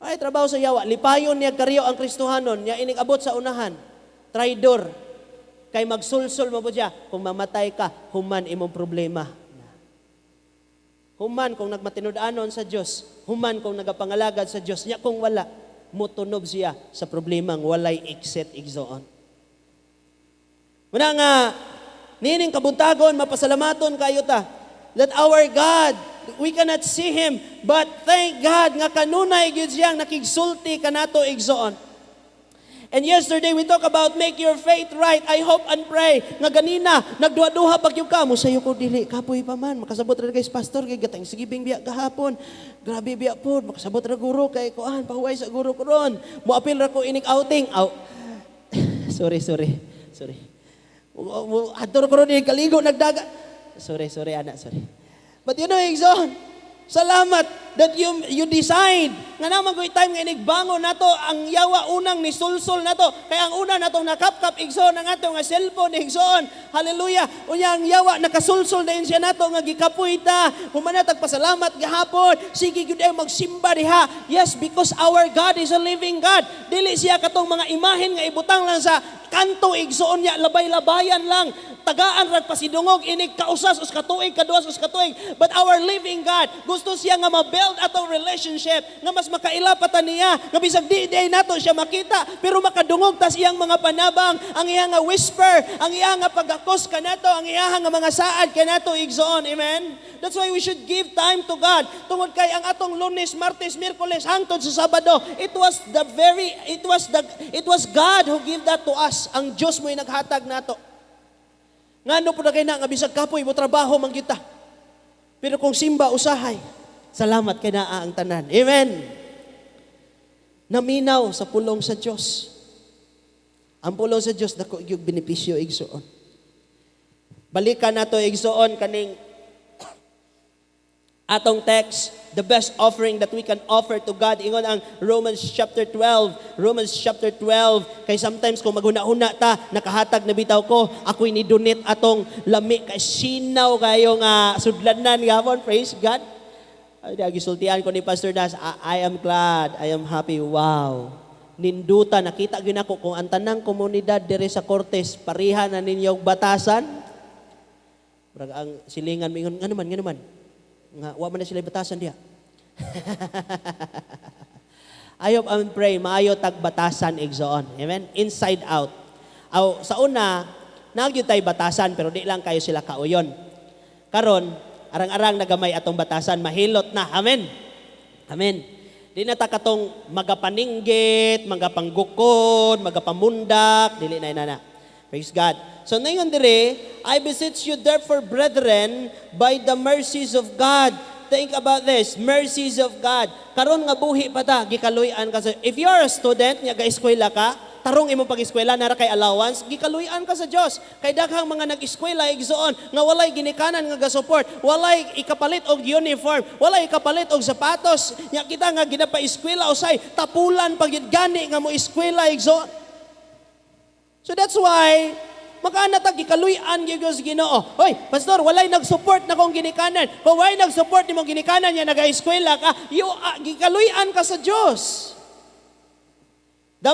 Ay, trabaho sa yawa. Lipayon niya kariyo ang Kristohanon, niya inig abot sa unahan. Traidor. Kay magsulsul mo po siya. Kung mamatay ka, human imong problema. Human kung nagmatinud-anon sa Dios, human kung nagapangalagad sa Dios, niya kung wala, mutunob siya sa problemang walay exit, igsoon. Muna nga, nining kabuntagon, mapasalamaton kayo ta, that our God, we cannot see Him, but thank God nga kanunay gyud siyang nakigsulti kanato, igsoon. And yesterday we talk about make your faith right. I hope and pray nga ganina nagduha-duha pag yung ka mo sayo ko dili kapoy pa man, makasabot ra guys, pastor, kay gatang thanksgiving biya gahapon. Grabe biya pod, makasabot ra guro kay kuan, pahuway sa guro ko ron. Moapil ra ko inig outing. Aw. Sorry, sorry. Sorry. Adto ra ko ron inig kaligo nagdaga. Sorry, sorry ana, sorry. But igsoon, salamat that you decide nga naman ko'y time nga inigbangon nato ang yawa unang ni sulsol nato, kay ang una natong nakapkap, igsoon, ang ato nga cellphone, igsoon. Hallelujah. Unya ang yawa nakasulsol na siya nato nga gikapoy ta. Human na tagpasalamat gahapon, sige gyud ay magsimba diha. Yes, because our God is a living God. Dili siya katong mga imahen nga ibutang lang sa kanto, igsoon, niya labay-labayan lang, tagaan rag pasidungog inig kausas us katuig, kaduas us katuig. But our living God, gusto siya nga ma-build atong relationship, nga mas makaila pa ta niya, nga bisag di di nato siya makita, pero makadungog tas iyang mga panabang, ang iyang nga whisper, ang iyang nga pagakos kanato, ang iyang nga mga saad kanato, igsoon. Amen. That's why we should give time to God, tungod kay ang atong Lunes, Martes, Miyerkules hangtod sa Sabado, it was God who give that to us. Ang Dios mo'y naghatag nato. Ngano po na kay na nga bisag kapoy mo trabaho man kita. Pero kung simba usahay, salamat kay naa ang tanan. Amen. Naminaw sa pulong sa Dios. Ang pulong sa Dios dako gyud benepisyo, igsoon. Balikan nato, igsoon, kaning atong text, the best offering that we can offer to God. Ingon ang Romans chapter 12, Romans chapter 12, kay sometimes kung maghuna-huna ta, nakahatag na bitaw ko, ako'y ni-donate atong lami kay sinaw kayo nga sudlanan gapon, praise God. Ay, di, gisultian ko ni Pastor Das, I am glad, I am happy, wow. Ninduta, nakita gyud nako kung ang tanang komunidad diri sa Cortes, pareha na ninyong batasan. Murag ang silingan mingon, ngano man, ngano man. Nga, wa man na sila batasan diha. I hope and pray, maayo tag batasan, igsoon. Amen? Inside out. Aw, sa una, nagyud tay batasan, pero di lang kayo sila kauyon. Karon, arang-arang nagamay atong batasan, mahilot na. Amen. Amen. Di na ta katong magapaninggit, magapanggukod, magapamundak, dili na na. Praise God. So ngayon dire, "I beseech you therefore, brethren, by the mercies of God." Think about this, mercies of God. Karon nga buhi pa ta, gikaluy-an ka sa. If you are a student, nya ga-eskwela ka, tarong imong pag-eskwela, nara kay allowance, gikaluy-an ka sa Dios. Kay daghang mga nag-eskwela, igsoon, nga walay ginikanan nga ga-support, walay ikapalit og uniform, walay ikapalit og sapatos. Nya kita nga ginapa-eskwela usay, tapulan pag gani nga mo eskwela, igsoon. So that's why makaana ta gikaluy-an gyud sa Ginoo. Hoy, pastor, walay nag-support na kong ginikanan. Kung walay nag-support nimong ginikanan niya naga-eskwela ka, you gikaluy-an ka sa Dios. Da,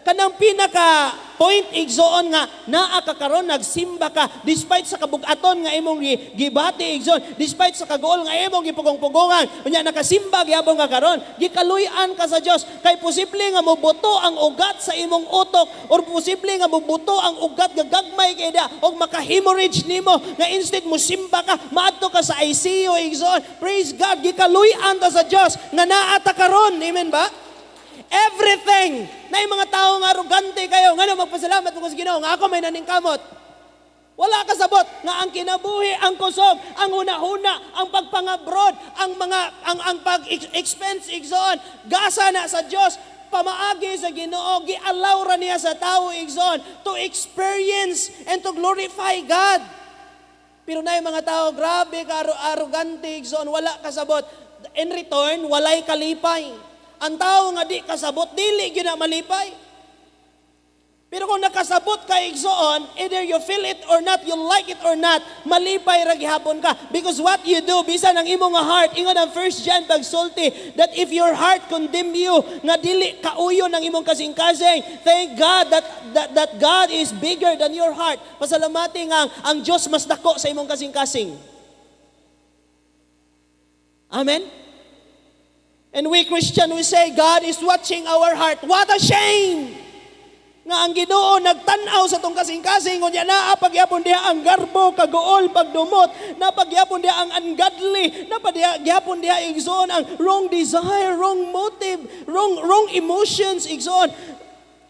kanang pinaka point, igsoon, nga naa ka karon, nagsimba ka despite sa kabugaton nga imong gibati, igsoon, despite sa kaguol nga imong gipugong-pugongan, unya nakasimba gyapon ka karon, gikaluy-an ka sa Dios, kay posible nga mobuto ang ugat sa imong utok or posible nga mobuto ang ugat nga gagmay kay da og maka-hemorrhage nimo nga instead mo simba ka, maadto ka sa ICU, igsoon. Praise God, gikaluy-an ta sa Dios nga naa ta karon. Amen ba? Everything. Na yung mga tao nga arugante kayo. Nga magpasalamat mo sa Ginoo nga ako may naningkamot. Wala ka sabot nga ang kinabuhi, ang kusog, ang huna-huna, ang pagpangabroad, ang mga ang pag-expense, igsoon, gasa na sa Dios pamaagi sa Ginoo, gi-allow ra niya sa tao, igsoon, to experience and to glorify God. Pero na yung mga tao, grabe ka arugante, igsoon, wala kasabot. In return, walay kalipay. Ang tao nga di kasabot, dili gyud na malipay. Pero kung nakasabot ka, igsoon, either you feel it or not, you like it or not, malipay ra gihapon ka. Because what you do, bisan ang imong nga heart, ingon ang 1 John pagsulti, that if your heart condemn you, nga dili kauyon ang imong kasing-kasing, thank God that God is bigger than your heart. Pasalamati nga ang Diyos mas dako sa imong kasing-kasing. Amen? And we Christian, we say, "God is watching our heart." What a shame! Nga ang Ginoo nagtan-aw sa tong kasing-kasing, unya naa pagyapon diha ang garbo, kaguol, pagdumot, naa pagyapon diha ang ungodly, naa pagyapon diha, igsoon, ang wrong desire, wrong motive, wrong emotions, igsoon.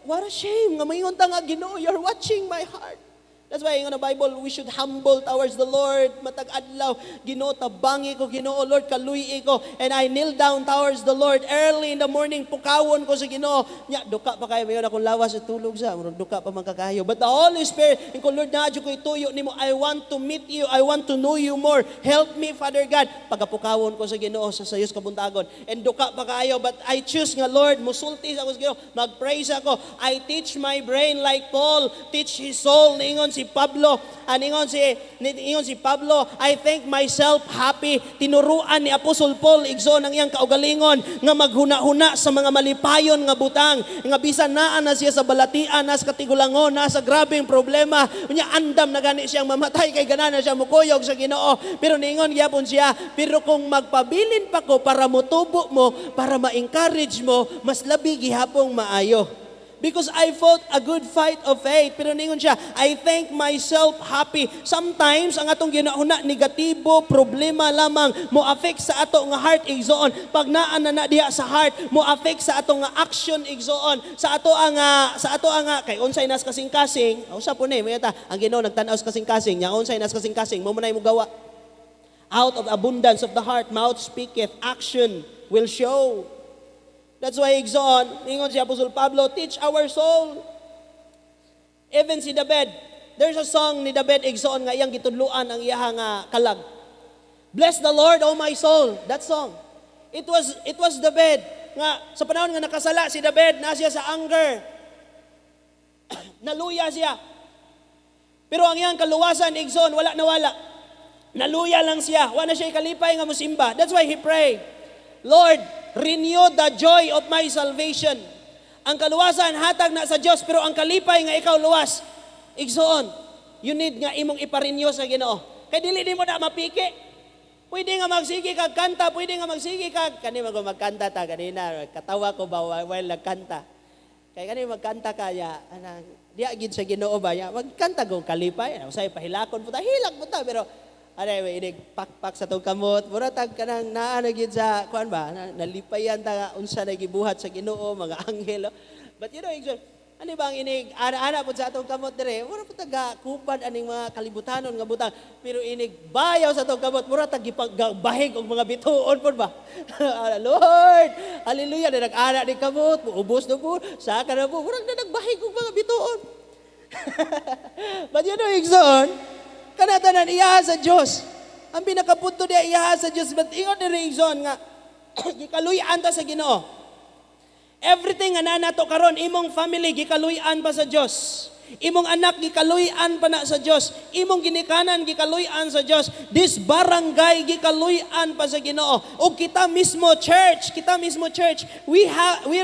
What a shame nga maingon ta nga, "Ginoo, you're watching my heart." That's why ingon ang Bible, we should humble towards the Lord. Matag adlaw, "Ginoo, tabangi ko, Ginoo, Lord, kaluy ko." And I kneel down towards the Lord early in the morning, pukawon ko sa Ginoo. Nya, duka pa kayo, mayon akong lawas sa tulog sa, murag duka pa man kakayo. But the Holy Spirit, ingon, "Lord, naa ko ituyo nimo. I want to meet you. I want to know you more. Help me, Father God." Pagkapukawon ko sa Ginoo sa sayos kabuntagon. And duka pa kayo, but I choose nga, "Lord, musulti sa ako sa Ginoo, mag-praise ako." I teach my brain like Paul teach his soul. Ningon si Pablo, ningon si Pablo, "I think myself happy." Tinuruan ni Apostle Paul, igsoon, ang iyang kaugalingon nga maghuna-huna sa mga malipayon nga butang, nga bisan naa na siya sa balatian, na sa katigulangon, na sa grabeng problema, unya andam na gani siyang mamatay kay gana na siya mukuyog sa Ginoo. Pero ningon gyapon siya, "Pero kung magpabilin pa ko para motubo mo, para ma-encourage mo, mas labi gihapong maayo. Because I fought a good fight of faith." Pero ningon siya, "I think myself happy." Sometimes, ang atong ginahuna, negatibo, problema lamang, mo affect sa ato nga heart, igsoon. Pag naa na na diha sa heart, mo affect sa ato nga action, igsoon. Sa ato ang, kay unsay nas kasing-kasing, usa po ni, mayata, ang Ginoo nagtan-aw sa kasing-kasing, nya unsay nas kasing-kasing, mo man mo gawa. Out of abundance of the heart, mouth speaketh, action will show. That's why, igsoon, ingon si Apostol Pablo, teach our soul. Even si David, there's a song ni David, igsoon, nga iyang gitudluan ang iyang nga kalag. "Bless the Lord, O my soul." That song. It was David nga sa panahon nga nakasala si David, na siya sa anger. Naluya siya. Pero ang iyang kaluwasan, igsoon, wala nawala. Naluya lang siya. Wala na siya kalipay nga musimba. That's why he prayed, "Lord, renew the joy of my salvation." Ang kaluwasan hatag na sa Dios, pero ang kalipay nga ikaw luwas, igsoon, you need nga imong ipa-renew sa Ginoo. Kay dili nimo na mapiki. Pwede nga magsige kag kanta, pwede nga magsige kag kani mag magkanta ta kanina, katawa ko ba while nagkanta. Kay kani magkanta ka ya, anang diya gid sa Ginoo ba ya, magkanta go kalipay, usay pahilakon po ta, hilak po ta, pero ano inig pakpak sa tong kamot, mura tag kanang naa na gid sa kuan ba, nalipayan ta nga unsa na gibuhat sa Ginoo, mga anghel. But igsoon, ano ba ang inig ana-ana pud sa atong kamot dire, mura pud taga kupad aning mga kalibutanon nga butang, pero inig bayaw sa atong kamot, mura tag gipag-bahig og mga bituon pud ba. "Lord, hallelujah," na nag-ana ni kamot, ubos na po, saka na po, murag na nagbahig og mga bituon. But igsoon, kana tanan iya sa Dios. Ang pinakapunto diya, iya sa Dios. But ingon diri, igsoon, nga gikaluy-an ta sa Ginoo. Everything nga naa nato karon, imong family gikaluy-an pa sa Dios. Imong anak gikaluy-an pa na sa Dios. Imong ginikanan gikaluy-an sa Dios. This barangay gikaluy-an pa sa Ginoo. O kita mismo church, kita mismo church, we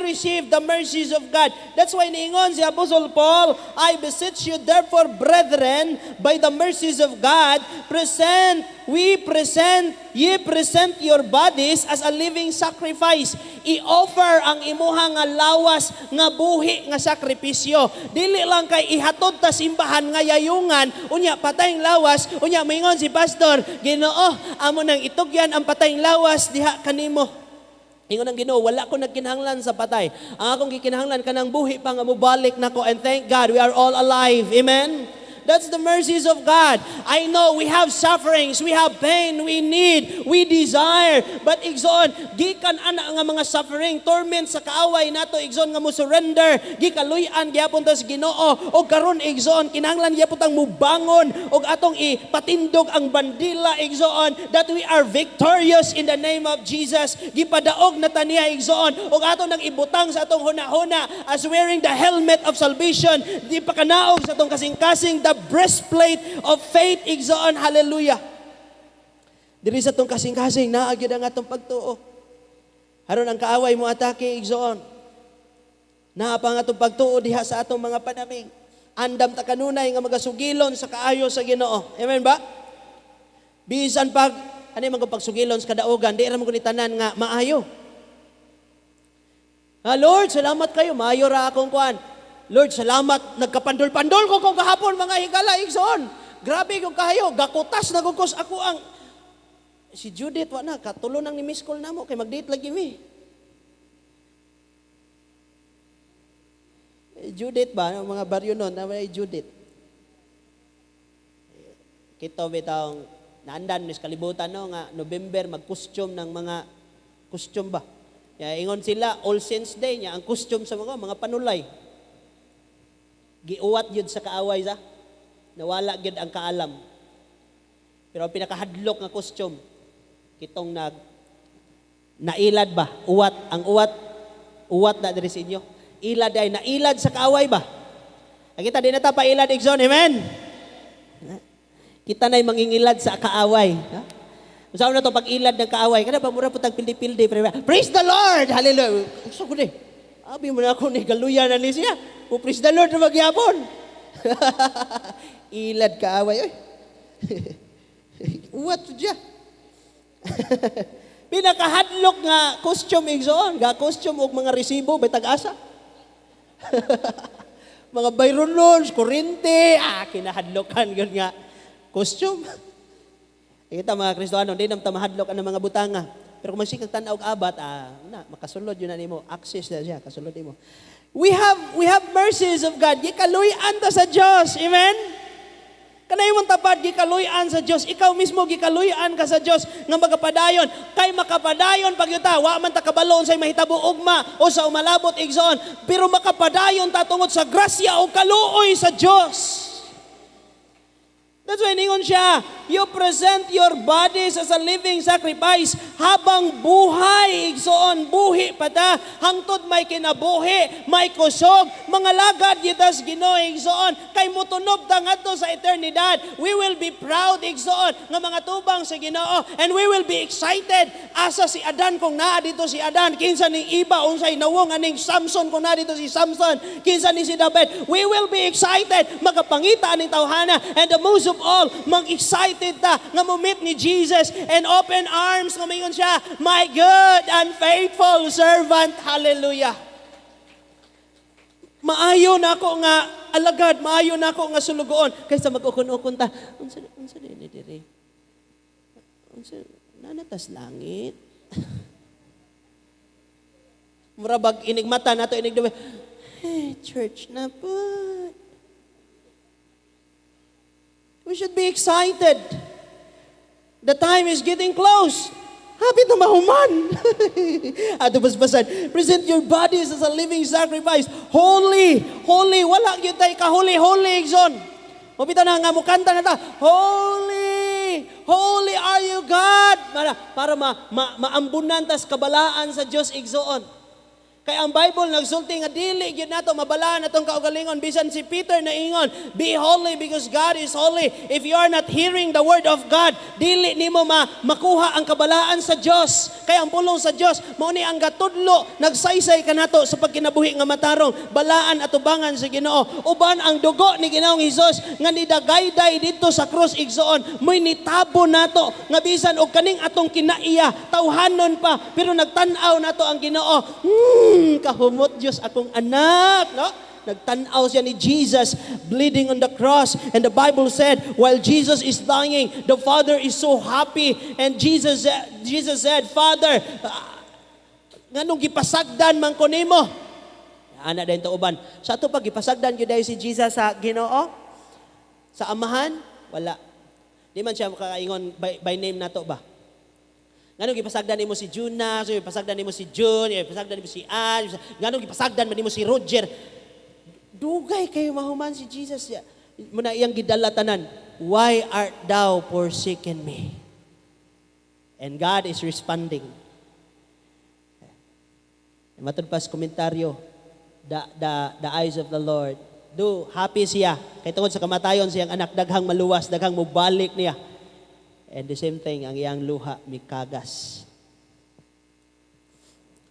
receive the mercies of God. That's why niingon si Apostle Paul, "I beseech you therefore, brethren, by the mercies of God, present we present ye present your bodies as a living sacrifice." I-offer ang imuha nga lawas nga buhi nga sakripisyo. Dili lang kay ihatod ta simbahan nga yayungan, unya patayng lawas, unya maingon si pastor, "Ginoo, amo nang itugyan ang patayng lawas diha kanimo." Ingon ang Ginoo, "Wala ko nagkinahanglan sa patay. Ang akong gikinahanglan kanang buhi pa nga mobalik nako," and thank God we are all alive. Amen. That's the mercies of God. I know we have sufferings, we have pain, we need, we desire. But igsoon, gikan ana nga mga suffering, torment sa kaaway nato, igsoon, nga mo surrender, gikaluy-an gyapon ta sa Ginoo. Og karon, igsoon, kinahanglan gyapon tang mubangon og atong ipatindog ang bandila, igsoon, that we are victorious in the name of Jesus. Gipadaog na ta niya, igsoon, og ato nang ibutang sa atong huna-huna as wearing the helmet of salvation, di pakanaog sa atong kasing-kasing the breastplate of faith, igsoon. Hallelujah. Diri sa atong kasing-kasing, naa gyud ang atong pagtuo. Haron ang kaaway mo atake, igsoon, naa pa ang atong pagtuo diha sa atong mga panaming. Andam ta kanunay nga magasugilon sa kaayo sa Ginoo. Amen ba? Bisan pag ano yung mga pagsugilon sa kadaugan, di ra man ni tanan nga maayo. "Ah, Lord, salamat kayo. Maayo ra akong kuan. Lord, salamat. Nagkapandol-pandol ko kung kahapon, mga higala, igsoon. Grabe kung kahayo. Gakutas na gukos ako ang." Si Judith, wa na, katulo nang ni miss call namo, kay mag-date lagi mi. Eh, Judith ba? Ang mga baryo nun, na may Judith. Kito bitawng naandan mis kalibutan, no, nga November mag-costume ng mga costume ba. Ya, ingon sila All Saints Day niya ang costume sa mga panulay. Giuwat gyud sa kaaway sa nawala gyud ang kaalam. Pero ang pinakahadlok nga costume kitong nag nailad ba? Uwat, ang uwat, uwat na diri sa inyo. Ilad ay nailad sa kaaway ba? Ang kita di na ta pailad, igsoon, amen? Kita na'y mangingilad sa kaaway. Ha? Unsa na to pag ilad ng kaaway? Kada ba mura po tag pildi-pildi. Praise the Lord! Hallelujah! Unsa ko ni? Abi mo na ako ni galuya na ni siya. O praise the Lord na magyapon. Ilad kaaway. Oy. Uwat siya. Pinakahadlok nga costume, igsoon, ga costume og mga resibo bay tag-asa. Mga Byron loans, kurente, kinahadlokan gyud nga costume. Kita mga Kristohano, di nam ta mahadlok ang mga butanga. Pero kung magsikag tan-aw og abat, na makasulod yun na nimo, access na siya, kasulod nimo. We have mercies of God. Gikaluy-an ta sa Dios. Amen. Kanay mong tapad, gikaluy-an sa Dios. Ikaw mismo gikaluy-an ka sa Dios nga magapadayon. Kay makapadayon pag yuta, wa man ta kabalo unsay mahitabo ugma o sa umalabot, igsoon, pero makapadayon ta tungod sa grasya o kaluoy sa Dios. That's why ningon siya, "You present your bodies as a living sacrifice," habang buhay, igsoon, buhi pa ta, hangtod may kinabuhi, may kusog, mga lagad gitas Ginoo, igsoon, kay mutunob ta ngadto sa eternidad. We will be proud, igsoon, nga mga tubang sa Ginoo, and we will be excited. Asa si Adan kung naa dito si Adan, kinsa ning iba, unsay nawong aning Samson kung naa dito si Samson, kinsa ni si David. We will be excited, magapangita aning tawhana, and the most of all, mag-excited ta nga mo-meet ni Jesus and open arms nga mayon siya, "My good and faithful servant." Hallelujah. Maayo na ako nga alagad, maayo na ako nga sulugoon kaysa mag-ukon-ukon ta. Unsa ni diri? Unsa nanatas langit? Mura bag inigmata nato inig duwe. Hey, church na po. We should be excited. The time is getting close. Hapit na mahuman. Ato basbasan. "Present your bodies as a living sacrifice. Holy, holy." Wala gyud tay kahuli, holy, igsoon. Mabita na nga mukanta na ta. "Holy, holy are you, God." Para maambunan tas kabalaan sa Dios, igsoon. Kay ang Bible nagsulti nga dili gyud nato mabalaan atong kaugalingon, bisan si Peter na ingon, "Be holy because God is holy." If you are not hearing the word of God, dili nimo makuha ang kabalaan sa Dios. Kay ang pulong sa Dios mao ni ang gatudlo, nagsaysay kanato sa pagkinabuhi nga matarong, balaan atubangan sa Ginoo. Uban ang dugo ni Ginoong Hesus nga nidagayday didto sa krus, igsoon, mo'y nitabo nato nga bisan og kaning atong kinaiya tawhanon pa, pero nagtan-aw nato ang Ginoo. Kahumot Dios akong anak, no? Nagtan-aw siya ni Jesus bleeding on the cross. And the Bible said, while Jesus is dying, the Father is so happy. And Jesus said, "Father, nganong gipasagdan man ko nimo?" Ana din to uban. Sa ato pag gipasagdan gyud si Jesus sa Ginoo? Sa Amahan? Wala. Di man siya makaingon by name nato ba? Nganong gipasagdan nimo si Juna, so gipasagdan nimo si June, gipasagdan nimo si Ann, nganong gipasagdan man nimo si Roger? Dugay kayo mahuman si Jesus. Muna iyang gidala tanan. "Why art thou forsaken me?" And God is responding. Matud pas komentaryo, the eyes of the Lord. Do, happy siya. Kay tungod sa kamatayon siyang anak, daghang maluwas, daghang mubalik niya. And the same thing, ang iyang luha mikagas.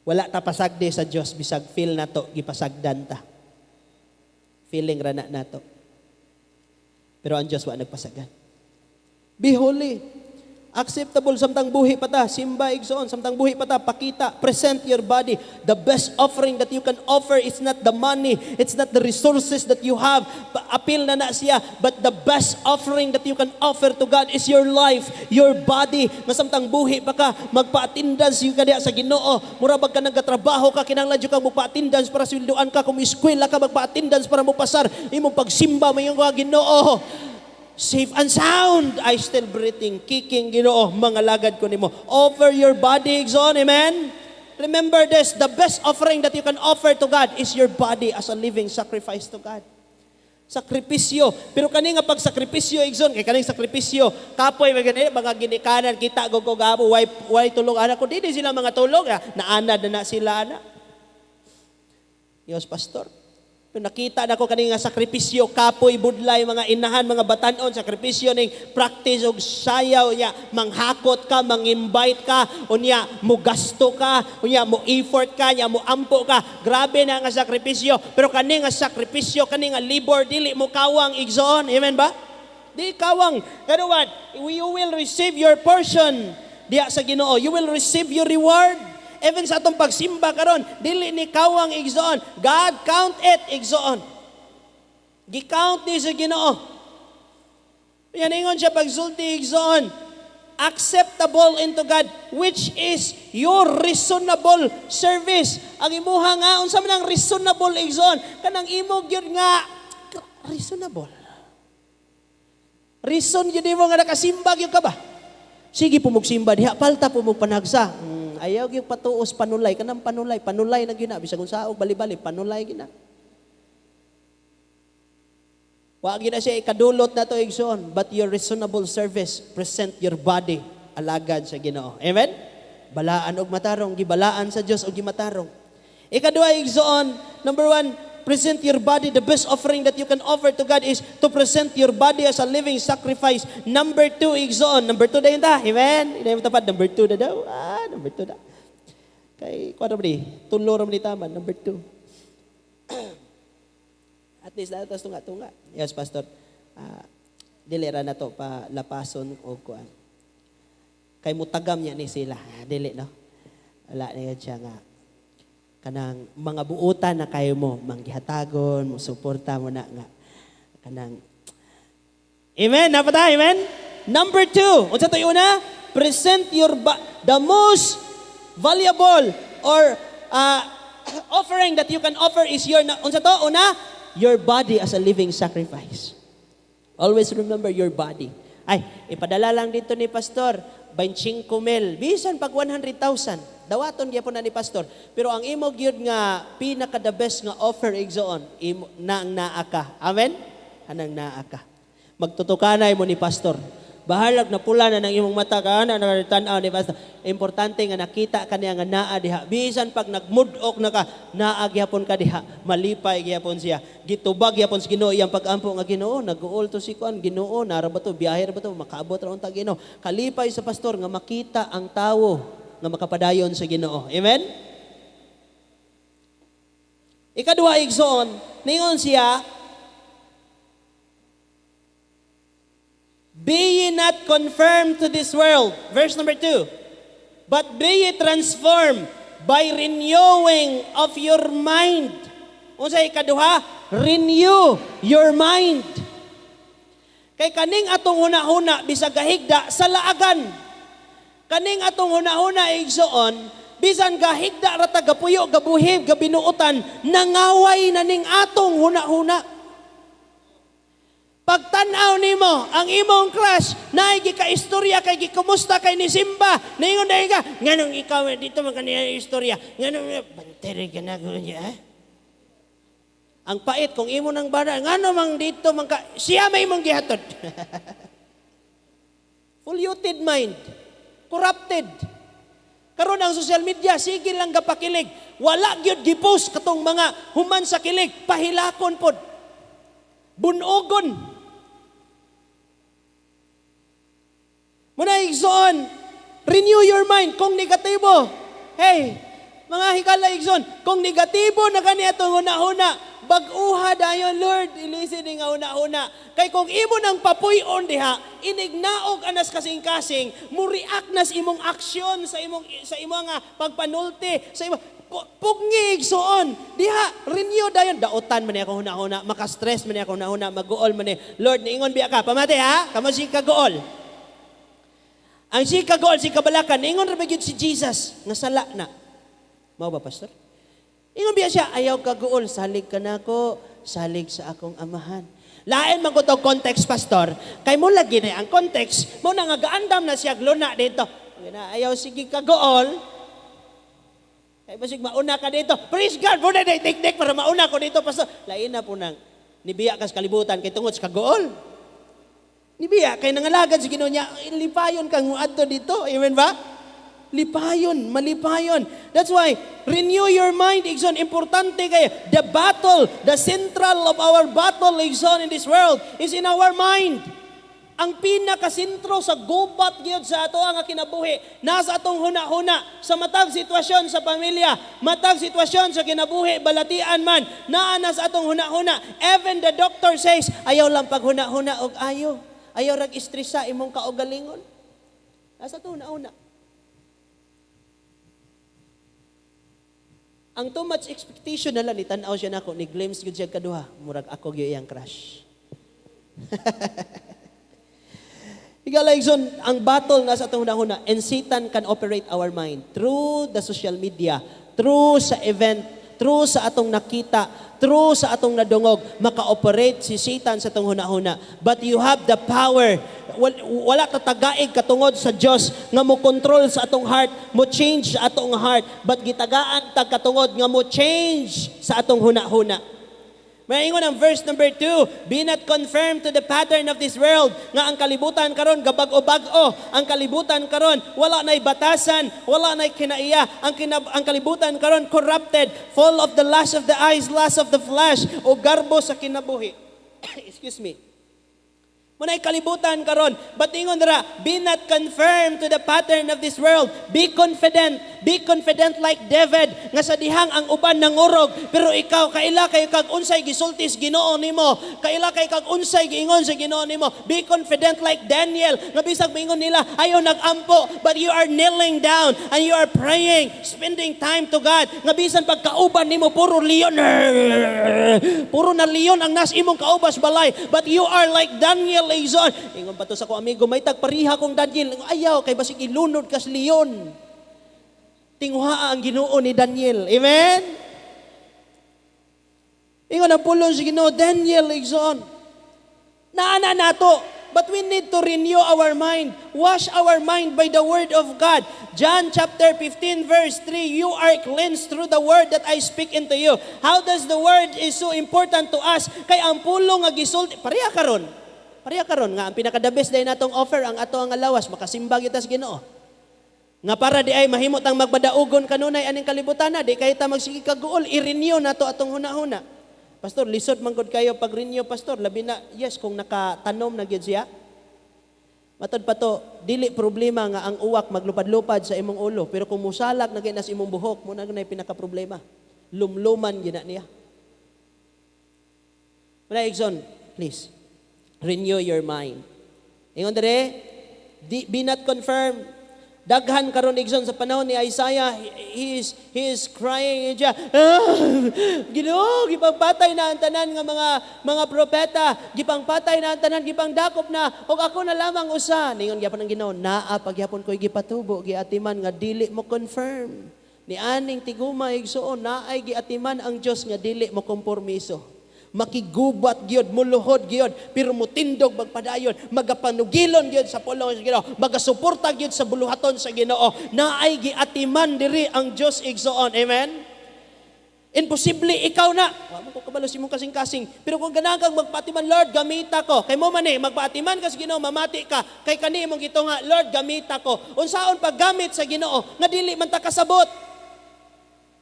Wala ta pasagdi sa Dios bisag feel nato gipasagdan ta. Feeling ra na nato. Pero ang Dios wa nagpasagdan. Be holy. Acceptable samtang buhi pa ta, simba, igsoon, samtang buhi pa ta, pakita, present your body. The best offering that you can offer is not the money, it's not the resources that you have. Apil na na siya, but the best offering that you can offer to God is your life, your body. Nga samtang buhi pa ka, magpa-attendance gyud ka diha sa Ginoo. Mura bag ka nagatrabaho ka, kinahanglan jud kang magpa-attendance para sweldoan ka. Kung eskwela ka, magpa-attendance para mopasar imong pagsimba, mayon ka, "Ginoo, safe and sound, I still breathing, kicking, Ginoo, mangalagad ko nimo." Offer your body, igsoon, amen? Remember this, the best offering that you can offer to God is your body as a living sacrifice to God. Sakripisyo. Pero kani nga pagsakripisyo, igsoon, kay kaning sakripisyo, kapoy mga gani, mga ginikanan, kita go ko gabo, way tulog anak ko, di sila mga tulog, ah, naanad na na sila ana. Yes, Pastor. Pero nakita na ko kani nga sakripisyo, kapoy, budlay, mga inahan, mga batanon, sakripisyo ning practice og sayaw niya, manghakot ka, mangimbite ka, unya mugasto ka, unya mo effort ka, nya mo ampo ka. Grabe na nga sakripisyo. Pero kani nga sakripisyo, kani nga labor, dili mo kawang, igsoon. Amen ba? Di kawang. Kanuwan, you will receive your portion diya sa Ginoo. You will receive your reward. Even sa atong pagsimba karon, dili ni kawang, igsoon. God count it, igsoon. Gi-count ni sa Ginoo. Yan ingon siya pagsulti, igsoon. Acceptable into God, which is your reasonable service. Ang imuha nga, unsa man ang reasonable, igsoon? Kanang imo gyud nga reasonable. Reason gyud nimo nga nakasimba gyud ka ba? Sige po magsimba diha, palta po mo panagsa. Ayaw gyud patuos panulay, kanang panulay, panulay na gyud na bisag unsa og bali-bali, panulay gyud na. Wa gyud na siya ikadulot na to, igsoon, but your reasonable service, present your body alagad sa Ginoo. Amen? Balaan og matarong, gibalaan sa Dios og gimatarong. Ikaduha, igsoon, number one, present your body. The best offering that you can offer to God is to present your body as a living sacrifice. Number two, igsoon. Number two na yun ta. Amen? Hindi mo tapad. Number two na daw. Ah, number two na. Kay, kuwan ni, tulo ra man ni taman. Number two. At least, datos tunga-tunga. Yes, Pastor. Ah, dili ra na to pa lapason o kuan. Kay mutagam niya ni sila. Ah, dili, no? Wala na yun siya nga kanang mga buutan na kayo mo manggihatagon mo, suporta mo na nga kanang. Amen, napata, amen. Number two, unsa to una? Present your the most valuable or offering that you can offer is your, unsa to una? Your body as a living sacrifice. Always remember your body. Ay, ipadala lang dito ni Pastor, 25 mil. Bisan pag 100,000, dawaton gyapon na ni Pastor. Pero ang imo gyud nga pinaka the best nga offer, igsoon, imo na ang naa ka. Amen? Anang naa ka. Magtutukanay mo ni Pastor. Bahalag na pula na ng imong mata ka na tan-aw ni Pastor. Importante nga nakita ka niya nga naa diha. Bisan pag nagmudok na ka, naa gyapon ka diha. Malipay gyapon siya. Gitubag gyapon sa Ginoo iyang pag-ampo nga, "Ginoo, nag-uol to si kuan, Ginoo, nara ba to, biyahe ra ba to, makaabot ra unta, Ginoo." Kalipay sa pastor nga makita ang tawo nga makapadayon sa Ginoo. Amen? Ikaduha, igsoon, ningon siya, "Be ye not conformed to this world." Verse number 2. "But be ye transformed by renewing of your mind." Unsa ikaduha? Renew your mind. Kay kaning atong huna-huna bisag gahigda sa laagan. Kaning atong huna-huna, igsoon, bisan gahigda ra ta, gapuyo, gabuhib, gabinuotan, nangaway na ning atong huna-huna. Pagtan-aw nimo ang imong crush, naay gika-istorya kay gikumusta kay ni Simba. Ningon dahil ka, "Nganong ikaw dito man kaniya istorya? Nganong bantere ka na niya?" Eh? Ang pait kung imo nang bana, ngano mang dito man ka, siya may imong gihatod. Polluted mind, corrupted. Karon ang social media sige lang gapakilig. Wala gyud gipost katong mga human sa kilig, pahilakon pod. Bunogon. Muna, igsoon, renew your mind kung negatibo. Hey, mga higala, igsoon, kung negatibo na gani atong huna-huna, bag-uha dayon, "Lord, ilisin ni nga huna-huna." Kay kung imo nang papuy-on diha, inignaog anas kasing-kasing, mo-react nas imong aksyon sa imong nga pagpanulti, sa imo pugni, igsuon. Diha, renew dayon, dautan man ako huna-huna, maka-stress man ako huna-huna, maguol man ni. Lord, niingon biya ka, pamati ha, kamo si kaguol. Ang si kaguol, si kabalakan, niingon ra ba gyud si Jesus nga sala na? Mao ba, Pastor? Ingon biya siya, "Ayaw kaguol, salig ka nako, salig sa akong Amahan." Lain man ko to context, Pastor. Kay mo lagi na ang context, mo na nga gaandam na siya gluna dito. Na, ayaw sige kaguol. Kay basig mauna ka dito. Praise God, mo na teknik para mauna ko dito, Pastor. Lain na po nang nibiya kas kalibutan kay tungod sa kaguol. Nibiya kay nangalagad sa Ginoo niya, lipayon kang muadto dito. Amen ba? Lipayon, malipayon. That's why, renew your mind, igsoon. Importante kay the battle, the central of our battle, igsoon, in this world is in our mind. Ang pinakasentro sa gubat gyud sa ato ang kinabuhi nasa atong huna-huna. Sa matag sitwasyon sa pamilya, matag sitwasyon sa kinabuhi, balatian man, naa na sa atong huna-huna. Even the doctor says, "Ayaw lang paghuna-huna og ayo. Ayaw rag istresa imong kaugalingon." Nasa atong huna-huna. Ang too much expectation na lang, ni tan-aw siya nako, ni glimpse gyud siya kaduha. Murag ako gyud iyang crush. Higala, igsoon, ang battle nasa atong hunahuna, and Satan can operate our mind through the social media, through sa event, through sa atong nakita, through sa atong nadungog, maka-operate si Satan sa atong hunahuna. But you have the power. Wala ka tagaig katungod sa Dios nga mo control sa atong heart, mo change sa atong heart, but gitagaan tag katungod nga mo change sa atong hunahuna. Maingon ang verse number 2, "Be not conformed to the pattern of this world," nga ang kalibutan karon gabag-o-bag-o, ang kalibutan karon wala na'y batasan, wala na'y kinaiya, ang kalibutan karon corrupted, full of the lust of the eyes, lust of the flesh, o garbo sa kinabuhi. Excuse me. Muna'y kalibutan karon. But ingon dira, "Be not conformed to the pattern of this world. Be confident. Be confident like David." Nga sa dihang ang uban nangurog, pero ikaw kaila kay kag unsay gisultis Ginoo nimo. Kaila kay kag unsay giingon sa Ginoo nimo. Be confident like Daniel. Nga bisag maingon nila, ayaw nagampo, but you are kneeling down and you are praying, spending time to God. Nga bisan pagkauban nimo puro leon. Puro na leon ang nas imong kaubas balay, but you are like Daniel, igsoon. Ingon pa to sa ko amigo, "May tagpariha kong Daniel." Ayaw, kay basig ilunod kas leon. Tinguha ang Ginoo ni Daniel. Amen? Ingon ang pulong sa Ginoo, Daniel, igsoon. Naana nato. But we need to renew our mind. Wash our mind by the word of God. John chapter 15 verse 3, "You are cleansed through the word that I speak into you." How does the word is so important to us? Kay ang pulong nga gisulti, pareha karon. Pareha karon nga ang pinaka-the best day natong offer ang ato ang lawas, makasimba kita sa Ginoo. Nga para di ay mahimot ang magbadaugon kanunay aning kalibutan na, di kay ta magsige kaguol, i-renew nato atong hunahuna. "Pastor, lisod man gud kayo pag-renew, Pastor." Labi na, yes, kung nakatanom na gyud siya. Matod pa to, dili problema nga ang uwak maglupad-lupad sa imong ulo, pero kung musalak na gyud na sa imong buhok, mo na gyud pinaka problema. Lumluman gyud na niya. Wala, igsoon, please, renew your mind. Ingon dire, di, "Be not confirmed." Daghan karon, igsoon, sa panahon ni Isaiah, he is crying siya, "Ah, Ginoo, gipangpatay na ang tanan nga mga propeta, gipangpatay na ang tanan, gipangdakop na, ug ako na lamang usa." Ningon gyapon ang Ginoo, "Naa pagyapon ko'y gipatubo, giatiman nga dili mo confirm." Ni aning tiguma, igsoon, naay giatiman ang Dios nga dili mo kompormiso. Makigubat gyud, muluhod gyud, pero mutindog magpadayon, magapanugilon gyud sa pulong sa Ginoo, magasuporta gyud sa buluhaton sa Ginoo. Naay giatiman diri ang Dios, igsoon. Amen. Imposible ikaw na. Wa mo ko kabalo sa imong kasing-kasing. Pero kung ganahan kang magpaatiman, "Lord, gamita ko." Kay mo man eh, magpaatiman ka sa Ginoo, mamati ka. Kay kani imong gitunga, "Lord, gamita ko." Unsaon paggamit sa Ginoo nga dili man ta kasabot?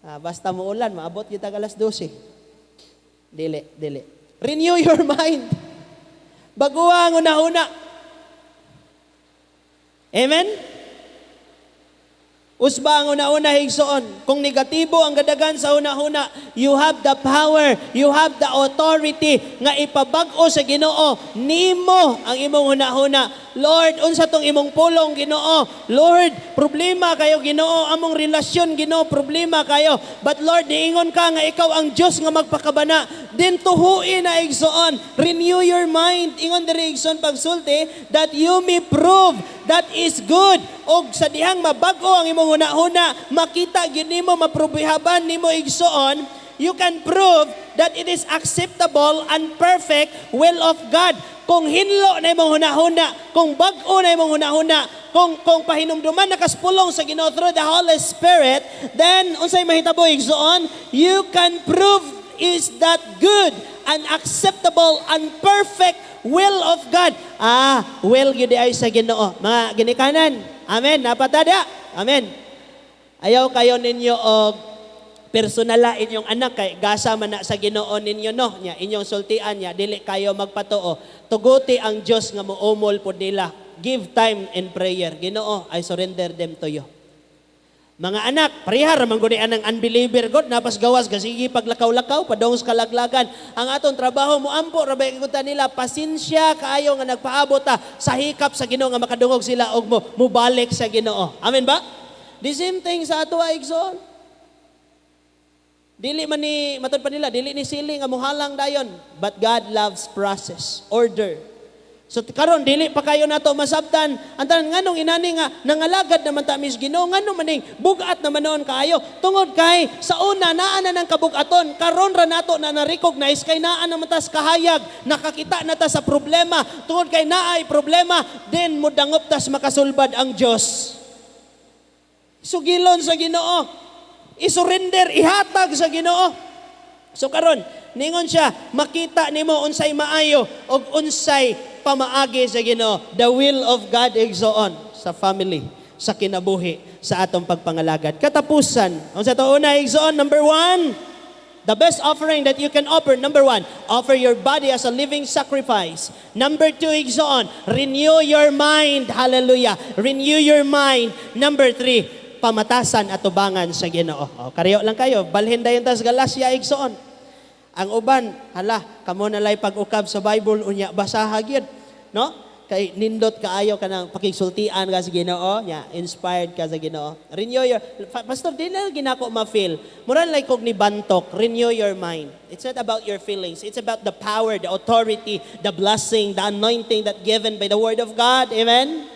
Ah, basta mo ulan, maabot kita alas 12. Dili, dili. Renew your mind. Baguha ang una-una. Amen? Usba ang una-una, igsoon. Kung negatibo ang gadagan sa una-una, you have the power, you have the authority nga ipabag-o sa Ginoo nimo ang imong huna-huna. Lord, unsa tong imong pulong, Ginoo? Lord, problema kayo, Ginoo, among relasyon, Ginoo, problema kayo. But Lord, niingon ka nga ikaw ang Dios nga magpakabana. Then tuhui na, igsoon. Renew your mind. Ingon diri, igsoon, pagsulti that you may prove that is good. Og sa dihang mabag-o ang imong huna-huna, makita gyud nimo, maprobihaban nimo, igsoon, you can prove that it is acceptable and perfect will of God. Kung hinlo na imong huna-huna, kung bag-o na imong huna-huna, kung pahinumduman na kas pulong sa Ginoo through the Holy Spirit, then unsay mahitabo, igsoon? You can prove is that good and acceptable and perfect will of God. Ah, will gyud ay sa Ginoo. Mga ginikanan. Amen. Napatada. Amen. Ayaw kayo ninyo og personala inyong anak kay gasa man na sa Ginoo ninyo, no, nya inyong sultian niya dili kayo magpatuo. Tuguti ang Dios nga moumol pod nila. Give time in prayer. Ginoo, I surrender them to you. Mga anak, pareha ra man gud ang unbeliever god, napas gawas gasigi paglakaw-lakaw padong sa kalaglagan. Ang atong trabaho, moampo ra ba ta nila, pasensya kaayo nga nagpaabot ta sa hikap sa Ginoo nga makadungog sila og mo mubalik sa Ginoo. Amen ba? The same thing sa ato, igsoon. Dili man ni matud pa nila, dili ni sili nga muhalang dayon, but God loves process, order. So karon dili pa kayo nato masabtan ang tanan nganong inani nga nangalagad naman ta mis Ginoo, ngano maning bugat naman noon kaayo? Tungod kay sa una naa na ng kabugaton. Karon ra nato na na-recognize kay naa naman tas kahayag, nakakita na ta sa problema. Tungod kay naay problema, then modangop tas makasulbad ang Dios. Sugilon sa Ginoo, isurrender, ihatag sa Ginoo. So karon, ningon siya, makita nimo unsay maayo og unsay pamaagi sa Ginoo. The will of God, igsoon, sa family, sa kinabuhi, sa atong pagpangalagad. Katapusan, unsa to una, igsoon? Number one, the best offering that you can offer, number one, offer your body as a living sacrifice. Number two, igsoon, renew your mind. Hallelujah. Renew your mind. Number three, pamatasan at tubangan sa Ginoo. O, kariyo lang kayo. Balhin dayon tas Galacia, igsoon. Ang uban, hala, kamo na lay pag-ukab sa Bible unya basaha gyud, no? Kay nindot kaayo kanang pakigsultian ka sa Ginoo, nya inspired ka sa Ginoo. Renew your Pastor, di na ginako ma-feel. Mura like og ni bantok, renew your mind. It's not about your feelings. It's about the power, the authority, the blessing, the anointing that given by the word of God. Amen.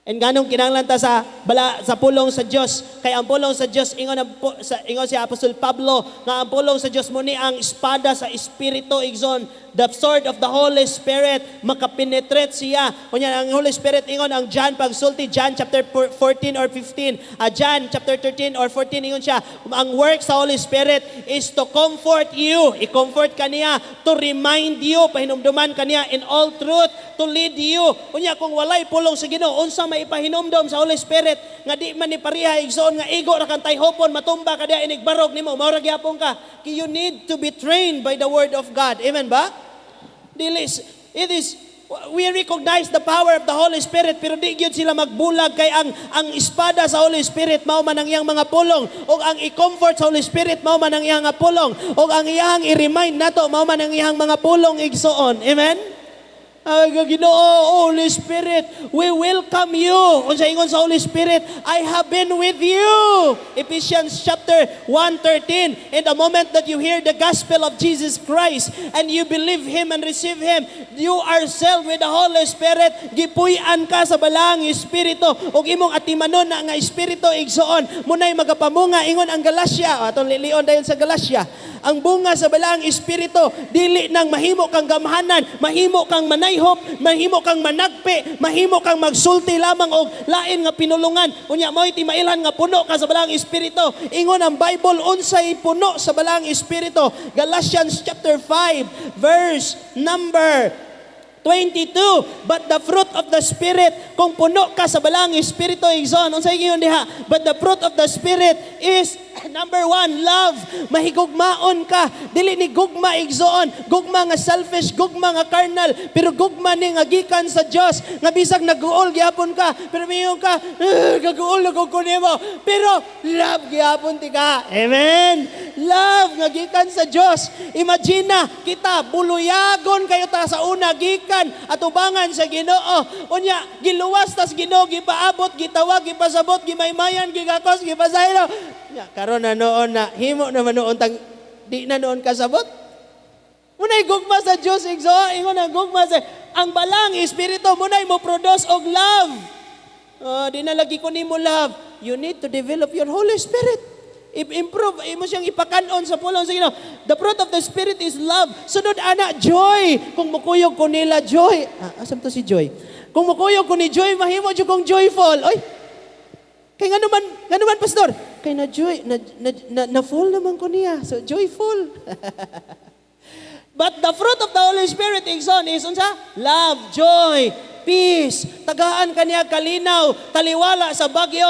And ganong kinahanglan ta sa bala sa pulong sa Dios, kay ang pulong sa Dios, ingon ang sa ingon si Apostol Pablo nga ang pulong sa Dios mo ni ang espada sa espiritu, igsoon, the sword of the Holy Spirit. Makapenetrate siya. Unya ang Holy Spirit, ingon ang John pagsulti, John chapter 14 or 15, John chapter 13 or 14, ingon siya, ang work sa Holy Spirit is to comfort you, i-comfort kaniya, to remind you, pahinumduman kaniya, in all truth to lead you. Unya kung walay pulong sa Ginoo, unsa may ipahinumdom sa Holy Spirit nga di man ni pareha, igsoon, nga igo ra kang tayhopon, matumba ka diha, inigbarog nimo, mao ra gyapon ka. You need to be trained by the word of God. Amen ba? Dili it is we recognize the power of the Holy Spirit, pero di gyud sila magbulag kay ang espada sa Holy Spirit mao man ang iyang mga pulong, ug ang i-comfort sa Holy Spirit mao man ang iyang nga pulong, ug ang iyang i-remind nato mao man ang iyang mga pulong, igsoon. Amen. Ay, Ginoo, Holy Spirit, we welcome you. Unsa ingon sa Holy Spirit? "I have been with you." Ephesians chapter 1:13. In the moment that you hear the gospel of Jesus Christ and you believe Him and receive Him, you are sealed with the Holy Spirit. Gipuy-an ka sa balaang Espiritu. Ug imong atimanon na nga Espiritu, igsoon, munay magapamunga, ingon ang Galacia. Atong lilion dayon sa Galacia. Ang bunga sa balaang Espiritu, dili nang mahimo kang gamhanan, mahimo kang manayhop, mahimo kang managpi, mahimo kang magsulti lamang og lain nga pinulungan. Unya mo'y timailhan nga puno ka sa balaang Espiritu. Ingon ang Bible, unsay puno sa balaang Espiritu? Galatians chapter 5 verse number 22. But the fruit of the Spirit, kung puno ka sa Balaang Espiritu, igsoon, unsay giingon diha? But the fruit of the Spirit is number one, love. Mahigugmaon ka. Dili ni gugma, igsoon. Gugma nga selfish, gugma nga carnal, pero gugma ni nga gikan sa Dios. Nga bisag naguol gihapon ka, pero miingon ka, "Ah, gaguol na ko nimo." Pero love gihapon ti ka. Amen. Love nga gikan sa Dios. Imagine na kita buluyagon kayo ta sa una gikan atubangan sa Ginoo. Unya giluwas tas Ginoo, gipaabot, gitawag, gipasabot, gimaymayan, gigakos, gipasaylo. Nya karon na noon na himo naman noon tang di na noon kasabot. Munay gugma sa Dios, igsoon, ingon ang gugma sa ang Balaang Espiritu munay mo produce og love. Oh, di na lagi ko nimo love. You need to develop your Holy Spirit. I-improve, imo siyang ipakanon sa pulong sa Ginoo. The fruit of the Spirit is love. Sunod ana, joy. Kung mukuyog ko nila, joy. Ah, asam to si Joy? Kung mukuyog ko ni Joy, mahimo jud kong joyful. Oy, kay nga naman, pastor, kay na joy, na full naman ko niya. So, joyful. But the fruit of the Holy Spirit, igsoon, is unsa? Love, joy, peace. Tagaan kaniya kalinaw, taliwala sa bagyo,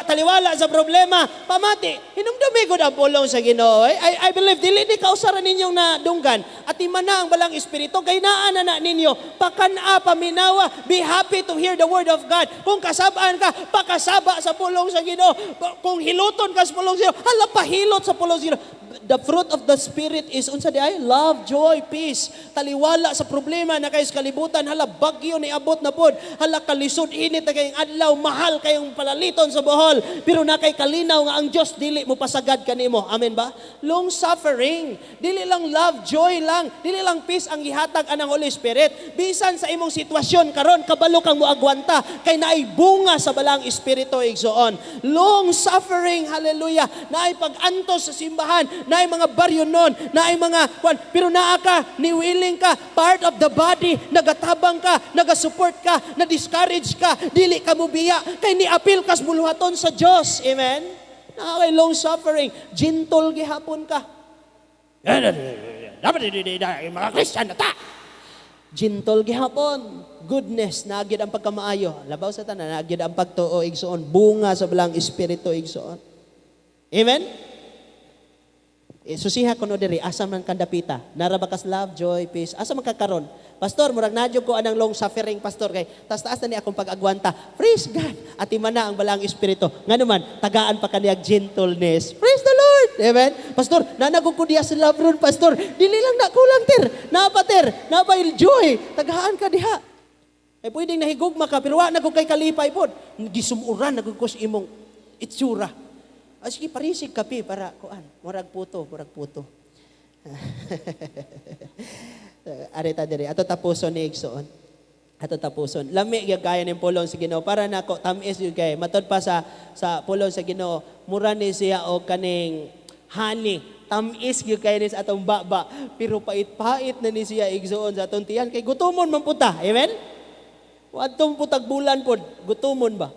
taliwala sa problema. Pamati, hinumdumi gud ang pulong sa Ginoo. I believe dili ni kausaran ninyong nadunggan. At na ang Balaang Espiritu kay naa na na ninyo. Pakana, paminawa, be happy to hear the word of God. Kung kasabaan ka, pakasaba sa pulong sa Ginoo. Kung hiluton ka sa pulong sa Ginoo, hala, pahilot sa pulong sa Ginoo. The fruit of the Spirit is unsa di ay? Love, joy, peace. Taliwala sa problema na kay sa kalibutan, hala, bagyo ni abot na pod. Hala, kalisod, init na kayong adlaw, mahal kayong palaliton sa Bohol. Pero na kay kalinaw nga ang Dios dili mo pasagad kanimo. Amen ba? Long suffering. Dili lang love, joy lang, dili lang peace ang gihatag anang Holy Spirit. Bisan sa imong sitwasyon karon, kabalo kang moagwanta kay naay bunga sa Balaang Espiritu, igsoon. Long suffering, hallelujah. Naay pag-antos sa simbahan, naay mga baryo nun, naay mga kwan, pero naa ka, ni willing ka, part of the body, nagatabang ka, nagasupport ka, na-discourage ka, dili ka mubiya, kay ni-apil kas buluhaton sa Dios. Amen? Naa kay long suffering, gentle gihapon ka. Mga Christian na ta. Gentle gihapon. Goodness, nagyad ang pagkamaayo. Labaw sa tanan, nagyad ang pagtuo, igsoon. Bunga sa Balaang Espiritu, igsoon. Amen? Eh, susiha ko no diri, asa man kandapita? Nara ba kas love, joy, peace? Asa man ka karon? Pastor, murag nadyo ko anang long suffering, pastor, kay tas taas na ni akong pag-agwanta. Praise God. Atiman na ang Balaang Espiritu. Nga naman, tagaan pa kaniyag gentleness. Praise the Lord. Amen. Pastor, nanagog ko diya sa love ron, pastor. Dili lang na kulang ter. Napa ter, napa joy. Tagaan ka diha. Eh pwedeng nahigugma ka, pero wa na kay kalipay pod. Gisumuran na ko sa imong itsura. Ah, sige, parisig kape para kuan. Murag puto, murag puto. Arita diri. Ato tapuson ni igsoon. Ato tapuson. Lami gyud kaya ning pulong sa Ginoo para nako, tamis gyud kay. Matod pa sa pulong sa Ginoo, mura ni siya og kaning honey. Tamis gyud kay ni sa atong baba, pero pait-pait na ni siya, igsoon, sa atong tiyan kay gutomon man pud ta. Amen? Wadtong putag bulan pod, gutomon ba?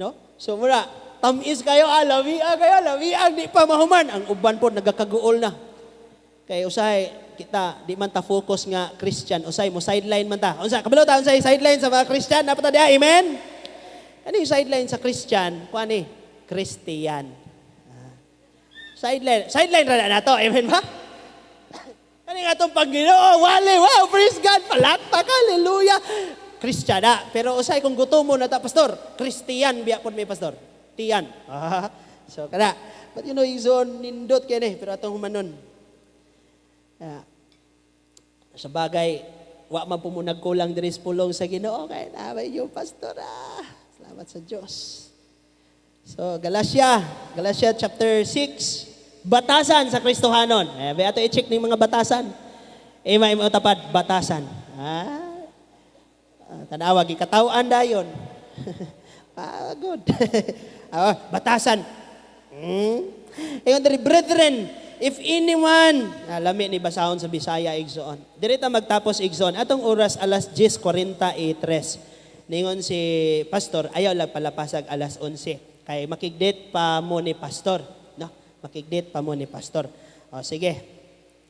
No? So mura, tamis kayo, ah, lami ah, kayo, lami ah, di pa mahuman. Ang uban pod nagakaguol na. Kay usahay kita di man ta focus nga Christian, usay mo sideline man ta. Unsa kabalo ta unsay sideline sa mga Christian? Dapat ta diha, amen? Ano yung sideline sa Christian? Kuan ni Christian. Ah. Sideline, sideline ra na nato, amen ba? Kani nga atong pag-Ginoo, wale, wow, praise God, palakpak, hallelujah. Christian na. Pero usay kung gutom mo na ta, pastor, Christian biya pod may pastor. Tiyan. Ah, so kada, but you know, igsoon, nindot kay ni, pero atong humanon. Ah, sa bagay, wa man po mo nagkulang diri sa pulong sa Ginoo kay na yung pastor. Ah. Salamat sa Diyos. So, Galatia, Galatia chapter 6, batasan sa Kristohanon. Eh, ba ato i-check ning mga batasan. Eh, may tapad, batasan. Ah, ah, tanawa, gikatawan dayon. Ah, good. Ah, batasan. Ingon diri, brethren, if anyone, ah, lami ni basahon sa Bisaya, igsoon. Diri ta magtapos, igsoon. Atong oras alas 10:43. Ningon si pastor, ayaw lang palapasag alas 11. Kay makigdate pa mo ni pastor, no? Makigdate pa mo ni pastor. O sige.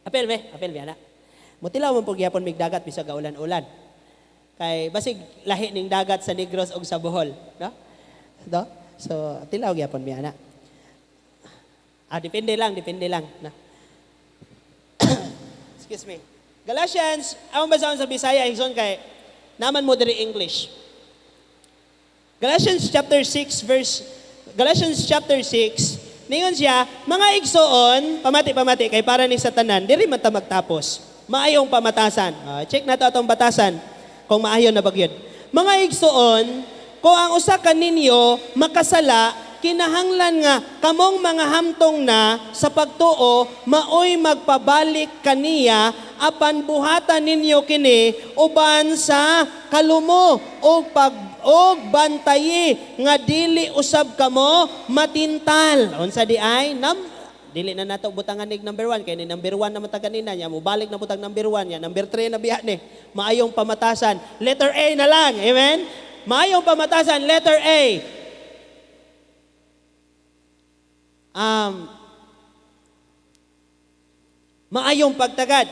Apel me, ana. Mutilaw man po gyapon mig dagat bisag ulan-ulan. Kay basig lahi ning dagat sa Negros ug sa Bohol, no? No? So, tilaw gyapon mi ana. Ah, depende lang, depende lang. No? Excuse me. Galatians, among basahon sa Bisaya, igsoon, kay naman mo diri English. Galatians chapter 6 verse Galatians chapter 6, ningon siya, "Mga igsoon," pamati, pamati kay para ni sa tanan, diri man ta magtapos. Maayong pamatasan. Ah, check nato atong batasan kung maayo na ba gyud. "Mga igsoon, kung ang usa kaninyo makasala, kinahanglan nga kamong mga hamtong na sa pagtuo maoy magpabalik kaniya, apan buhatan ninyo kini uban sa kalumo og pag og bantayi nga dili usab kamo matintal." Unsa di ay nam dili na nato butangan nig number 1 kay ni number 1 na mata kanina nya mobalik na butang number 1 nya number 3 na biya ni maayong pamatasan. Letter A na lang. Amen. Maayong pamatasan, letter A. Maayong pagtagad.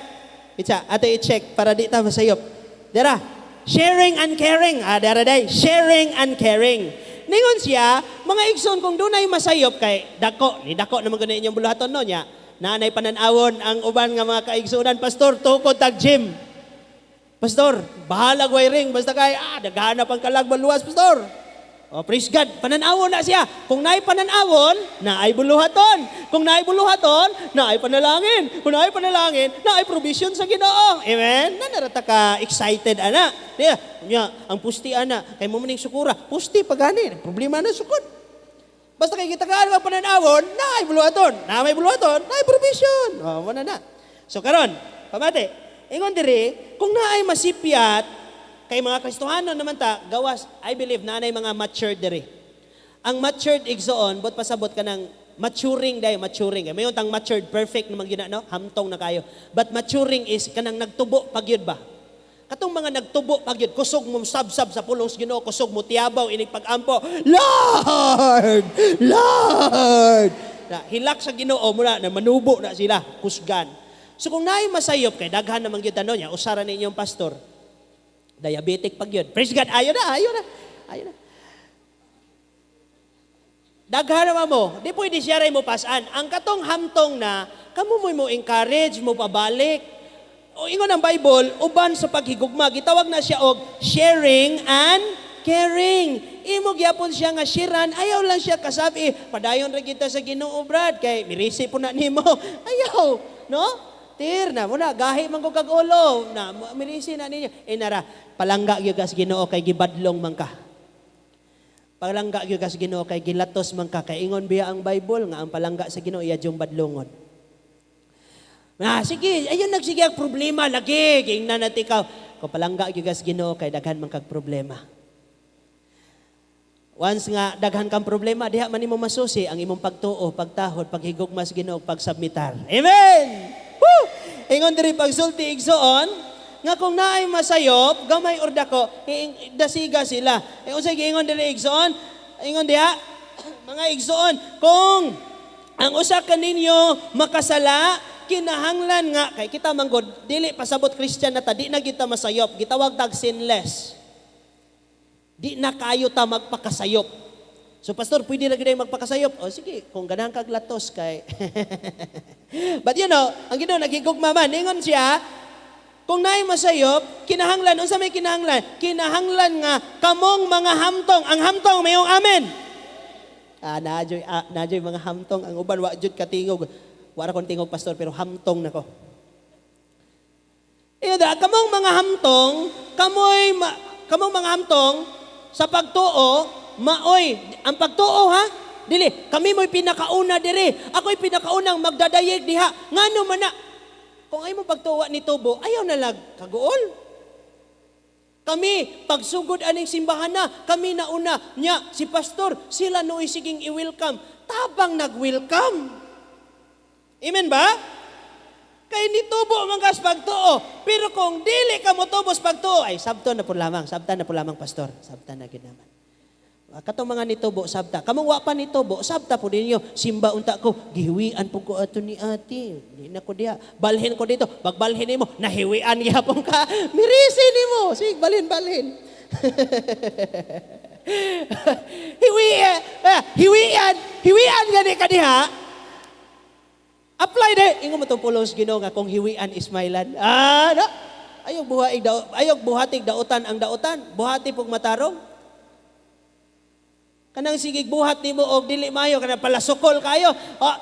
Itsa, ato i-check para di ta masayop. Dira, sharing and caring. Ah, dira day, sharing and caring. Ningon siya, "Mga igsoon, kung dunay masayop," kay dako, ni dako naman gani inyong buluhaton, no nya. Naanay pananawon ang uban nga mga kaigsuonan, "Pastor, tukod tag gym. Pastor, bahalag wiring, basta kay daghan pang kalag maluwas, Pastor." Oh, praise God. Pananawon na siya. Kung naay pananawon, naay buluhaton. Kung naay buluhaton, naay panalangin. Kung naay panalangin, naay provision sa Ginoo. Amen? Nanarata ka excited ana. Diya, nya, ang pusti ana, kay mo maning sukura. Pusti pa gani, problema na sukod. Basta kay gitagaan ka pananawon, naay buluhaton. Na may buluhaton, naay provision. Oh, wala na. So karon, pamati. Ingon diri, kung naay masipyat, kay mga Kristohano naman ta, gawas, I believe na anay mga matured diri. Ang matured, igsoon, bot pasabot ka ng maturing day, maturing. May tang matured, perfect naman gyud na, no? Hamtong na kayo. But maturing is kanang nagtubo pagyud ba? Katong mga nagtubo pagyud, kusog mo sab-sab sa pulong sa Ginoo, kusog mo tiyabaw inig pag-ampo. "Lord! Lord!" Na, hilak sa Ginoo mo na, na manubo na sila, kusgan. So kung naay masayop, kay daghan naman gyud ano niya, usara ninyong pastor. Diabetic pag yun. Praise God, ayo na, ayo na. Ayo na. Daghan naman mo, di pwede siya rin mo pasan. Ang katong hamtong na, kamo mo encourage, mo pabalik. O ingon ang Bible, uban sa paghigugma, gitawag na siya og sharing and caring. Imo gyapon siya nga shiran, ayaw lang siya kasabi, "Padayon ra kita sa Ginoo, Brad, kay mirisi po na nimo." Ayaw, no? Tir na muna gahi man ko kag ulo na mirisi na ninyo. Eh nara, palangga gyud ka sa Ginoo kay gibadlong man ka. Palangga gyud ka sa Ginoo kay gilatos man ka, kay ingon biya ang Bible nga ang palangga sa Ginoo iya yung badlongon. Ah, sige, ayun nagsige ang problema lagi gingnan natin ikaw. Ko palangga gyud ka sa Ginoo kay daghan man kag problema. Once nga daghan kang problema, diha man nimo masusi ang imong pagtuo, pagtahod, paghigugma sa Ginoo, pagsubmitar. Amen. Woo! Ingon diri pagsulti, igsoon, nga kung naay masayop, gamay or dako, dasiga sila. Eh, unsay giingon diri, igsoon? Ingon diha, "Mga igsoon, kung ang usa kaninyo makasala, kinahanglan nga," kay kita manggod dili pasabot Christian na ta, di na kita masayop, gitawag tag sinless. Di na kayo ta magpakasayop. "So pastor, pwede na gid magpakasayop." O sige, kung ganahan kag latos kay. But ang Ginoo naghigugma man. Ingon siya, kung naay masayop, kinahanglan, unsa may kinahanglan? Kinahanglan nga kamong mga hamtong, ang hamtong mayong amen. Ah, naadyoy naadyoy mga hamtong, ang uban wa jud katingog. Wa ra kon tingog, pastor, pero hamtong nako. Iyo da, kamong mga hamtong, kamong mga hamtong sa pagtuo, maoy ang pagtuo ha. Dili, kami mo'y pinakauna diri. Ako'y pinakaunang magdadayeg diha. Ngano man na? Kung ay mo pagtuo ni tubo, ayaw na lag kaguol. Kami, pagsugod aning simbahan na, kami na una. Nya, si pastor, sila nooy siging i-welcome. Tabang nag-welcome. Amen ba? Kay nitubo man kas pagtuo. Pero kung dili ka mo tubos pagtuo, ay sabton na po lamang. Sabtan na po lamang, pastor. Sabtan na gid naman. Ah, katong mga nitubo, sabta. Kamong wa pa nitubo, sabta po ninyo. Simba unta ko, gihiwian po ko ato ni ate. Di na ko diha. Balhin ko dito. Pagbalhin nimo, nahiwian gihapon ka. Mirisi nimo. Sige, balhin, balhin. Hiwian, eh, hiwian, hiwian gani ka diha. Apply de. Ingon mo tong pulong sa Ginoo nga kung hiwian ismailan. Ah, no. Ayog buhaig daw, ayog buhatig dautan ang dautan. Buhati pug matarong. Kanang sigig buhat nimo og dili maayo, kanang palasukol kayo. Oh,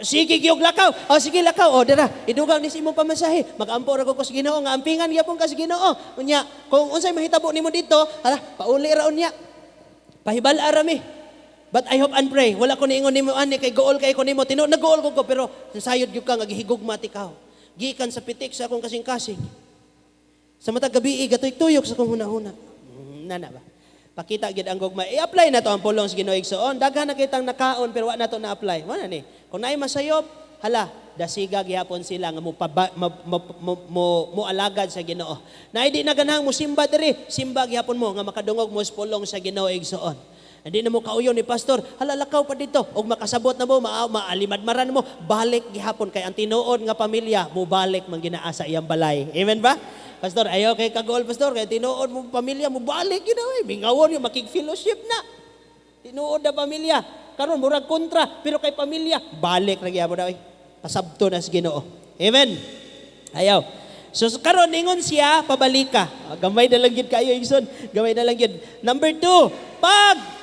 sige gyud lakaw. Oh, sige lakaw. Oh, dira. Idugang ni sa imong pamasahe. Magampo ra ko sa Ginoo nga ampingan gyapon ka sa Ginoo. Unya, kung unsay mahitabo nimo dito, hala, pauli ra unya. Pahibal-a ra mi. But I hope and pray, wala ko niingon nimo ani kay gool kay ko nimo. Tinuod na gool ko pero sayod gyud ka nga gihigugma ti kaw. Gikan sa pitik sa akong kasing-kasing. Sa matag gabi gatoy tuyok sa akong hunahuna. Nana ba? Pakita gyud ang gugma. I-apply na to ang pulong sa Ginoo, igsoon. Daghan na kitang nakaon pero wa na to na-apply. Wala ni. Kung naay masayop, hala, dasiga gihapon sila nga mo, paba, mo, mo, mo, mo, mo alagad sa Ginoo. Na di na ganahang mo simba diri, simba gihapon mo nga makadungog mo sa pulong sa Ginoo, igsoon. Hindi na mo kauyon ni pastor, hala, lakaw pa dito, og makasabot na mo, maalimadmaran mo, balik gihapon kay ang tinuod nga pamilya, mo balik man ginaa sa iyang balay. Amen ba? Pastor, ayaw kay kagol, pastor, kay tinuod mo pamilya, mo balik yun eh. Mingawon yung makig-fellowship na. Tinuod na pamilya. Karon murag kontra, pero kay pamilya, balik ra gyapon na oy. Pasabto na sa Ginoo. Amen. Ayaw. So karon ingon siya, pabalika. Ah, gamay na lang gyud kayo, igsoon. Gamay na lang gyud. Number 2, pag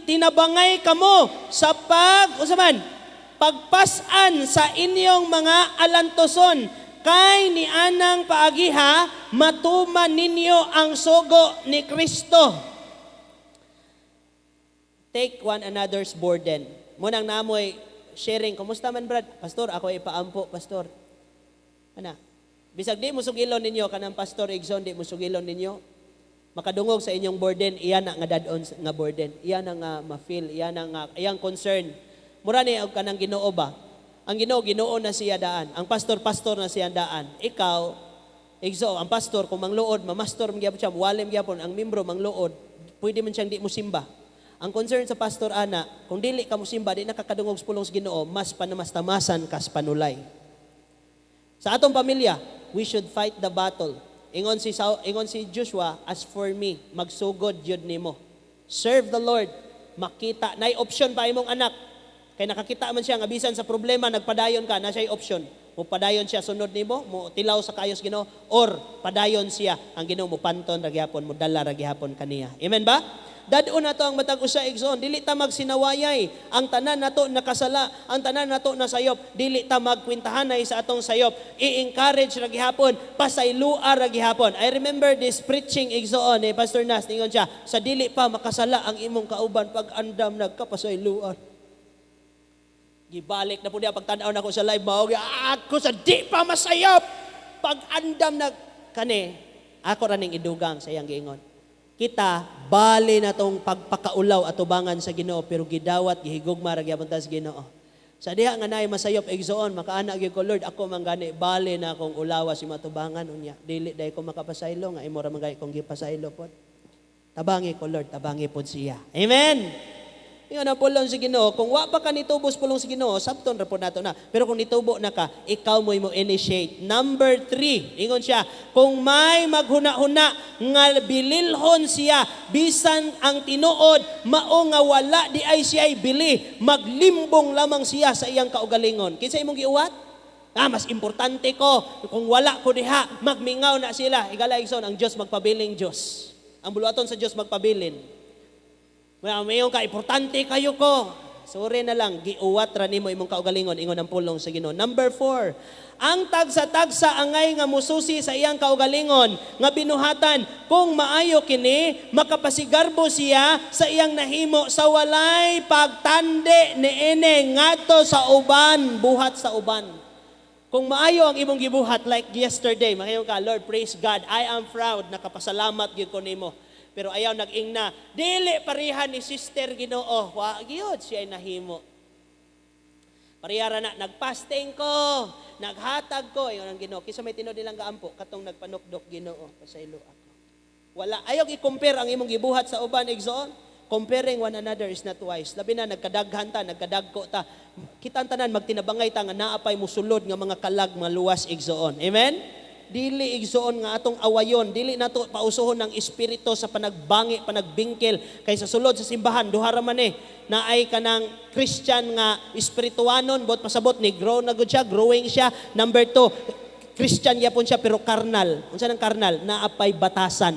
tinabangay kamo sa pag unsa man pagpasan sa inyong mga alantoson, kay ni anang paagiha matuman ninyo ang sugo ni Kristo. Take one another's burden. Munang namoy sharing, "Kumusta man, Brad?" "Pastor, ako ipaampo, pastor." Ana. Bisag di mo sugilon ninyo kanang pastor igsoon, di mo sugilon ninyo. Makadungog sa inyong burden, iyan na nga dad-on nga burden. Iyan na nga ma-feel, iyan na nga iyang concern. Mura ni og kanang Ginoo ba? Ang Ginoo, Ginoo na siya daan. Ang pastor, pastor na siya daan. Ikaw, igso, ang pastor, kung mangluod, mamastor man gyapon siya, walim gyapon, ang membro mangluod, pwede man siyang di mo simba. Ang concern sa pastor ana, kung dili ka mo simba, di nakakadungog sa pulong sa Ginoo, mas panamastamasan kas panulay. Sa atong pamilya, we should fight the battle. Ingon si Joshua, "As for me, magsugod yun nimo." Serve the Lord. Makita, nay option pa imong anak. Kay nakakita man siya nga bisan sa problema nagpadayon ka, na siya option. Mo padayon siya sunod nimo, mo tilaw sa kayos Ginoo, or padayon siya ang Ginoo mo panton ra gihapon, mo dala ra gihapon kaniya. Amen ba? Dad-on nato ang matag usa, igsoon, dili ta magsinawayay. Ang tanan nato nakasala, ang tanan nato nasayop, dili ta magkwentahanay sa atong sayop. I-encourage ra gihapon, pasaylua ra gihapon. I remember this preaching, igsoon, ni Pastor Nas, ningon siya, sa dili pa makasala ang imong kauban, pag andam nagkapasayloan. Gibalik na po niya pagtanaw nako sa live mao ako sa di pa masayop. Pag andam nag kani ako ra ning idugang sa iyang giingon. Kita bali na tong pagpakaulaw atubangan sa Ginoo pero gidawat gihigugma ra gyapon ta sa Ginoo. Sa diha nga naay masayop, igsoon, makaana gyud ko, "Lord, ako man gani bali na akong ulawa si matubangan unya. Dili dai ko makapasaylo nga imo ra man gani kong gipasaylo pod. Tabangi ko, Lord, tabangi pod siya." Amen. Ingon ang pulong sa Ginoo, kung wa pa ka nitubo sa pulong sa Ginoo, sabton ra po nato na. Pero kung nitubo na ka, ikaw mo'y mo initiate. Number 3, ingon siya, kung may maghuna-huna nga bililhon siya, bisan ang tinuod, mao nga wala di ay siya ay bili, maglimbong lamang siya sa iyang kaugalingon. Kinsa imong giuwat? Ah, mas importante ko. Kung wala ko diha, magmingaw na sila. Higala, igsoon, ang Diyos magpabiling Diyos. Ang buluhaton sa Diyos magpabilin. Wala, mayon ka, importante kayo ko. Sorry na lang, giuwat ra nimo imong kaugalingon, ingon ang pulong sa Ginoo. Number 4, ang tagsa-tagsa angay nga mususi sa iyang kaugalingon nga binuhatan, kung maayo kini, makapasigarbo siya sa iyang nahimo sa walay pagtandi niini ngadto sa uban, buhat sa uban. Kung maayo ang imong gibuhat like yesterday, makaingon ka, "Lord, praise God, I am proud, nakapasalamat gyud ko nimo." Pero ayaw nag-ingna, "Dili pareha ni sister, Ginoo, wa gyud siya ay nahimo." Parehara na, "Nagfasting ko, naghatag ko," ingon ang Ginoo. Kinsa may tinuod nilang gaampo? Katong nagpanukdok, "Ginoo, pasaylo ako." Wala ayaw i-compare ang imong gibuhat sa uban, igsoon. Comparing one another is not wise. Labi na nagkadaghan ta, nagkadagko ta. Kita ang tanan magtinabangay ta nga naa pay musulod nga mga kalag maluwas, igsoon. Amen? Dili, igsoon, nga atong awayon, dili nato pausohon ng espiritu sa panagbangi, panagbingkil kay sa sulod sa simbahan duha ra man eh, naay kanang Christian nga espirituanon, bot pasabot ni grow na gud siya, growing siya. Number two, Christian yapon siya pero carnal. Unsa nang carnal? Naa pay batasan.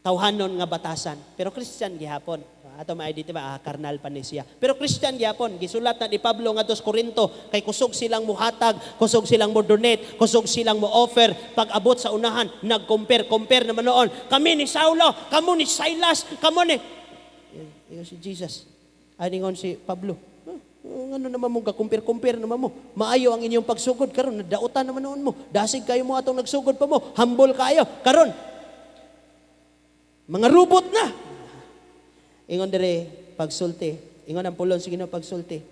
Tawhanon nga batasan. Pero Christian gihapon. Ato ma-ID ba, ah, carnal pa ni siya. Pero Christian gihapon. Gisulat na ni Pablo nga sa Korinto kay kusog silang muhatag, kusog silang mo donate, kusog silang mo offer. Pag abot sa unahan, nag-compare, compare naman noon. Kami ni Saulo, kamo ni Silas, kamo ni Ingon si Jesus. Ay, ingon si Pablo. "Huh, ano naman mo, compare-compare naman mo. Maayo ang inyong pagsugod karon, nadautan naman noon mo. Dasig kayo mo atong nagsugod pa mo. Humble kayo. Karon, mga robot na." Ingon dire pagsulti. Ingon ang pulong sa Ginoo, pagsulti.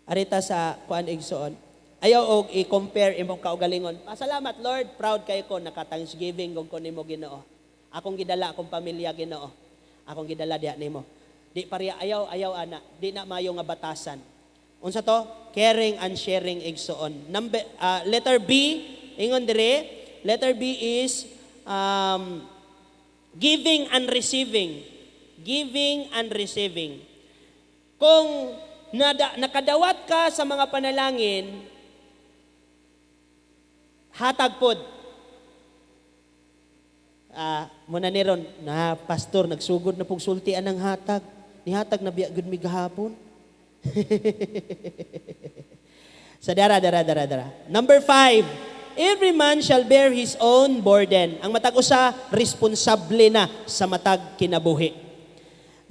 Arita sa kuan, igsoon. Ayaw og i-compare imong kaugalingon. Pasalamat, Lord, proud kayo ko naka-thanksgiving ko nimo, Ginoo. Akong gidala akong pamilya, Ginoo. Akong gidala diha nimo. Di pareha, ayaw ayaw ana, di na maayo nga batasan. Unsa to? Caring and sharing, igsoon. Number letter B, ingon dire, letter B is giving and receiving. Giving and receiving. Kung nakadawat ka sa mga panalangin, hatag pod. Ah, muna ni ron, na pastor, nagsugod na pong sultian ng hatag. Nihatag na biya gud mi gahapon. Sa dara, dara, dara, dara. Number 5, every man shall bear his own burden. Ang matag usa, responsable na sa matag kinabuhi.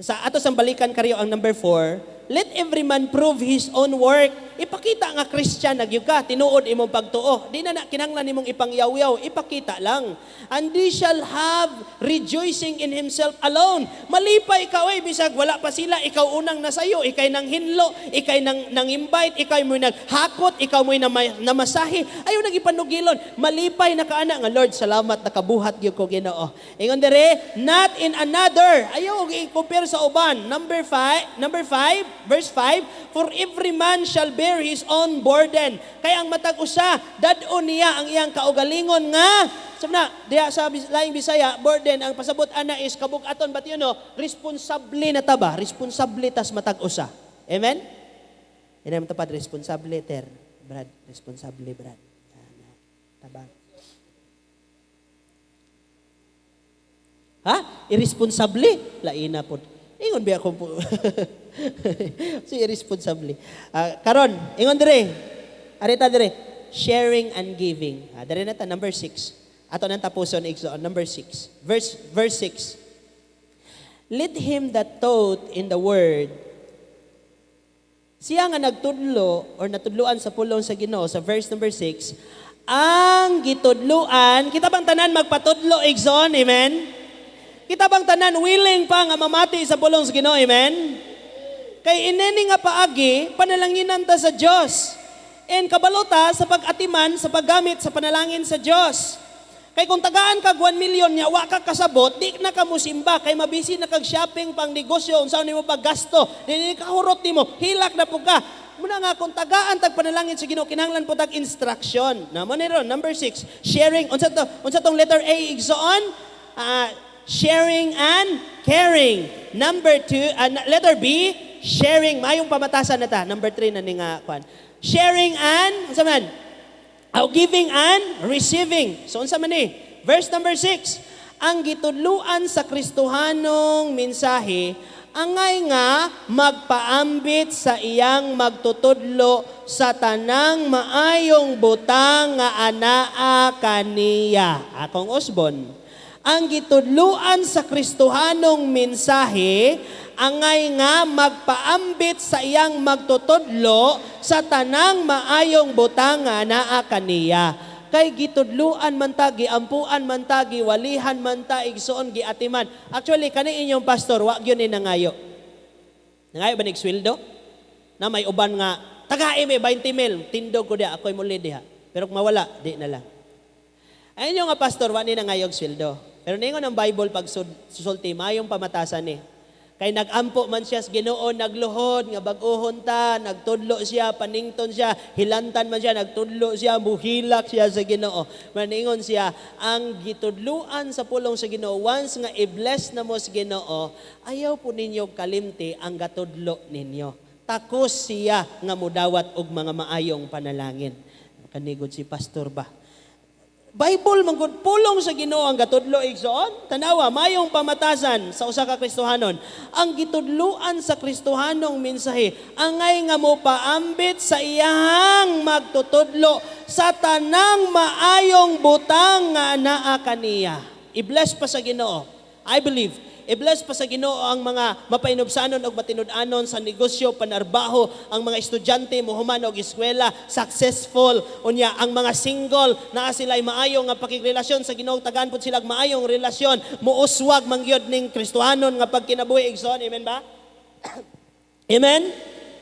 Sa ato sang balikan kariyo ang number 4, let every man prove his own work. Ipakita nga Christian na gyud ka, tinuod imong pagtuo. Di na na kinahanglan nimong ipangyaw-yaw, ipakita lang. And he shall have rejoicing in himself alone. Malipay ka oy bisag wala pa sila, ikaw unang nasayo, ikay nang hinlo, ikay nang invite, ikaw mo naghakot, ikaw mo namasahe. Ayaw nag ipanugilon. Malipay na ka ana nga, "Lord, salamat nakabuhat gyud ko, Ginoo." Ingon dire, not in another. Ayaw og i-compare sa uban. Number 5, verse 5, for every man shall bear his own burden. Kaya ang matag usa, dad-on niya ang iyang kaugalingon nga sabi na, diha sa laing Bisaya, burden, ang pasabot ana is kabug-aton, but responsable na ta ba? Responsable tas matag usa. Amen? Ina mo tapad, responsable ter. Brad, responsable, Brad. Ana, tabang. Ha? Irresponsable? Laina po. Ingon biya ko po. Si irresponsable. Ah, karon, ingon dire. Arita dire. Sharing and giving. Ah, dire na ta number 6. Ato nang tapuson, igsoon number 6. Verse 6. Let him that taught in the word, siya nga nagtudlo or natudluan sa pulong sa Ginoo sa verse number 6, ang gitudluan, kita bang tanan magpatudlo, igsoon, amen? Kita bang tanan willing pa nga mamati sa pulong sa Ginoo, amen? Kay inini nga paagi, panalanginan ta sa Dios. And kabalo ta sa pag-atiman, sa paggamit sa panalangin sa Dios. Kay kung tagaan kag 1 million nya wa ka kasabot, di na ka musimba kay mabisi na kag shopping, pang negosyo, unsa nimo paggasto, di ni kahurot nimo, hilak na pud ka. Muna nga kung tagaan tag panalangin sa Ginoo, kinahanglan po tag instruction. Na mo ni ron number 6, sharing. Unsa to? Unsa tong letter A, igsoon? Ah, sharing and caring. Number 2, letter B, sharing. Mayong pamatasan na ta. Number 3 na ni nga kwan. Sharing and unsa man? Aw, giving and receiving. So unsa man ni? Verse number 6. Ang gitudluan sa Kristohanong mensahe angay nga magpaambit sa iyang magtutudlo sa tanang maayong butang nga anaa kaniya. Akong usbon. Ang gitudluan sa Kristohanong mensahe angay nga magpaambit sa iyang magtutudlo sa tanang maayong butang nga naa kaniya. Kay gitudluan man ta, giampuan man ta, giwalihan man ta, igsoon, giatiman. Actually, kani inyong pastor, wa gyud ni nangayo. Nangayo ba nig sweldo? Na may uban nga, tagai mi 20 mil, tindog ko diha, ako'y muli diha. Pero kung mawala, di na lang. Ay inyo nga pastor, wa ni nangayog sweldo. Pero ningon ang Bible pag susulti, mayong pamatasan ni. Kay nagampo man siya sa Ginoo, nagluhod, nga bag-ohon ta, nagtudlo siya, panington siya, hilantan man siya, nagtudlo siya, muhilak siya sa Ginoo. Maningon siya, ang gitudluan sa pulong sa Ginoo, once nga i-bless na mo sa Ginoo, ayaw po ninyo kalimti ang gatudlo ninyo. Takos siya nga mudawat og mga maayong panalangin. Kanigod si pastor ba? Bible man gud, pulong sa Ginoo ang gatudlo, igsoon. Tanawa, mayong pamatasan sa usa ka Kristohanon. Ang gitudluan sa Kristohanong mensahe angay nga mo paambit sa iyahang magtutudlo sa tanang maayong butang nga naa kaniya. I-bless pa sa Ginoo. I believe i-bless pa sa Ginoo ang mga mapainubsanon og matinud-anon sa negosyo, panarbaho, ang mga estudyante mohuman og eskwela, successful. Unya ang mga single, naa sila'y maayo nga pakigrelasyon sa Ginoo, tagaan pud sila maayong relasyon, muuswag man gyud ning Kristohanon nga pagkinabuhi, igsoon. Amen ba? Amen?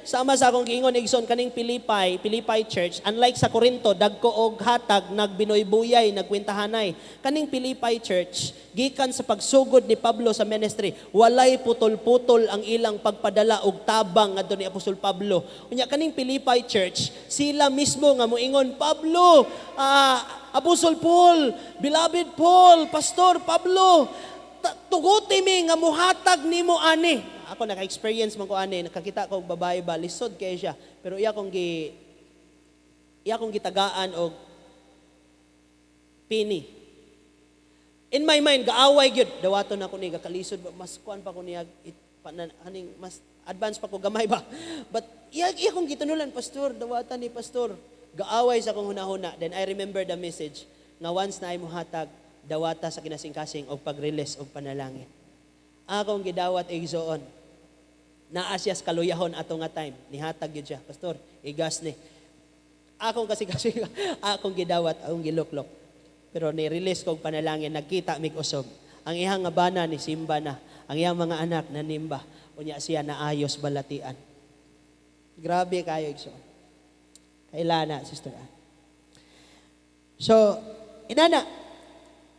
Sama sa akong giingon, igsoon, kaning Philippi, Philippi Church, unlike sa Corinto, dagko og hatag, nagbinoy-buyay, nagkwentahanay. Kaning Philippi Church, gikan sa pagsugod ni Pablo sa ministry, walay putol-putol ang ilang pagpadala og tabang ngadto ni Apostol Pablo. Unya kaning Philippi Church, sila mismo nga moingon, "Pablo, Apostol Paul, beloved Paul, Pastor Pablo, tuguti mi nga muhatag nimo ani." Ako naka-experience man ko ani, nakakita ko og babae ba, lisod kay siya. Pero iya kong gitagaan og pini. In my mind, gaaway gyud. Dawaton ako ni, gakalisod ba, mas kuan pa ko niya, it, pa, na, aning, mas advance pa ko gamay ba. But iya kong gitunulan, "Pastor, dawatan ni pastor." Gaaway sa akong hunahuna. Then I remember the message nga once na ay muhatag, dawata sa kinasingkasing og pag-release og panalangin. Akong gidawat, igsoon. Naa siya sa kaluyahon ato nga time. Nihatag gyud siya. "Pastor, igas ni." Akong kasi akong gidawat, akong giluklok. Pero ni-release kog panalangin, nagkita mig usob. Ang iyang nga bana ni simba na. Ang iyang mga anak nanimba. Unya siya naayos balatian. Grabe kayo, igsoon. Kailana, Sister Ann. So, inana,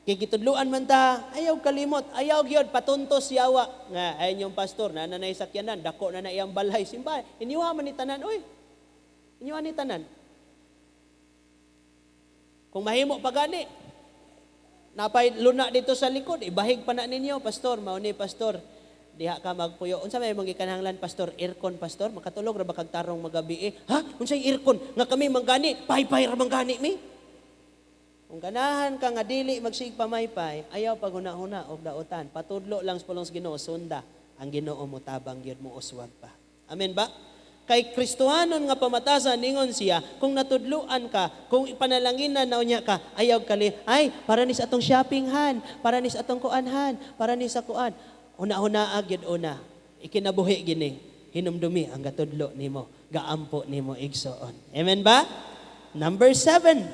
kay gitudluan man ta, ayaw kalimot, ayaw gyud patuntos yawa nga ay inyong pastor na nanay sakyanan, dako na na iyang balay simba. Inyuha man ni tanan, oy. Inyuha ni tanan. Kung mahimo pa gani, napay luna dito sa likod, ibahig pa na ninyo, "Pastor, mao ni pastor. Diha ka magpuyo. Unsa may imong gikanahanglan, pastor? Aircon, pastor? Makatulog ra ba kag tarong magabi eh?" Ha? Unsay aircon? Nga kami manggani, paypay ra manggani mi. Kung ganahan ka nga dili magsig pamaypay, ayaw paghuna-huna og daotan. Patudlo lang sa pulong sa Ginoo, sunda ang Ginoo mo tabang gyud mo uswag pa. Amen ba? Kay Kristohanon nga pamatasan, ningon siya, kung natudluan ka, kung ipanalanginan na unya ka, ayaw kali, "Ay, para ni sa atong shoppinghan, para ni sa atong kuanhan, para ni sa kuan." Una-una gyud una, ikinabuhi gini, hinumdumi ang gatudlo nimo, gaampo nimo, igsoon. Amen ba? Number 7,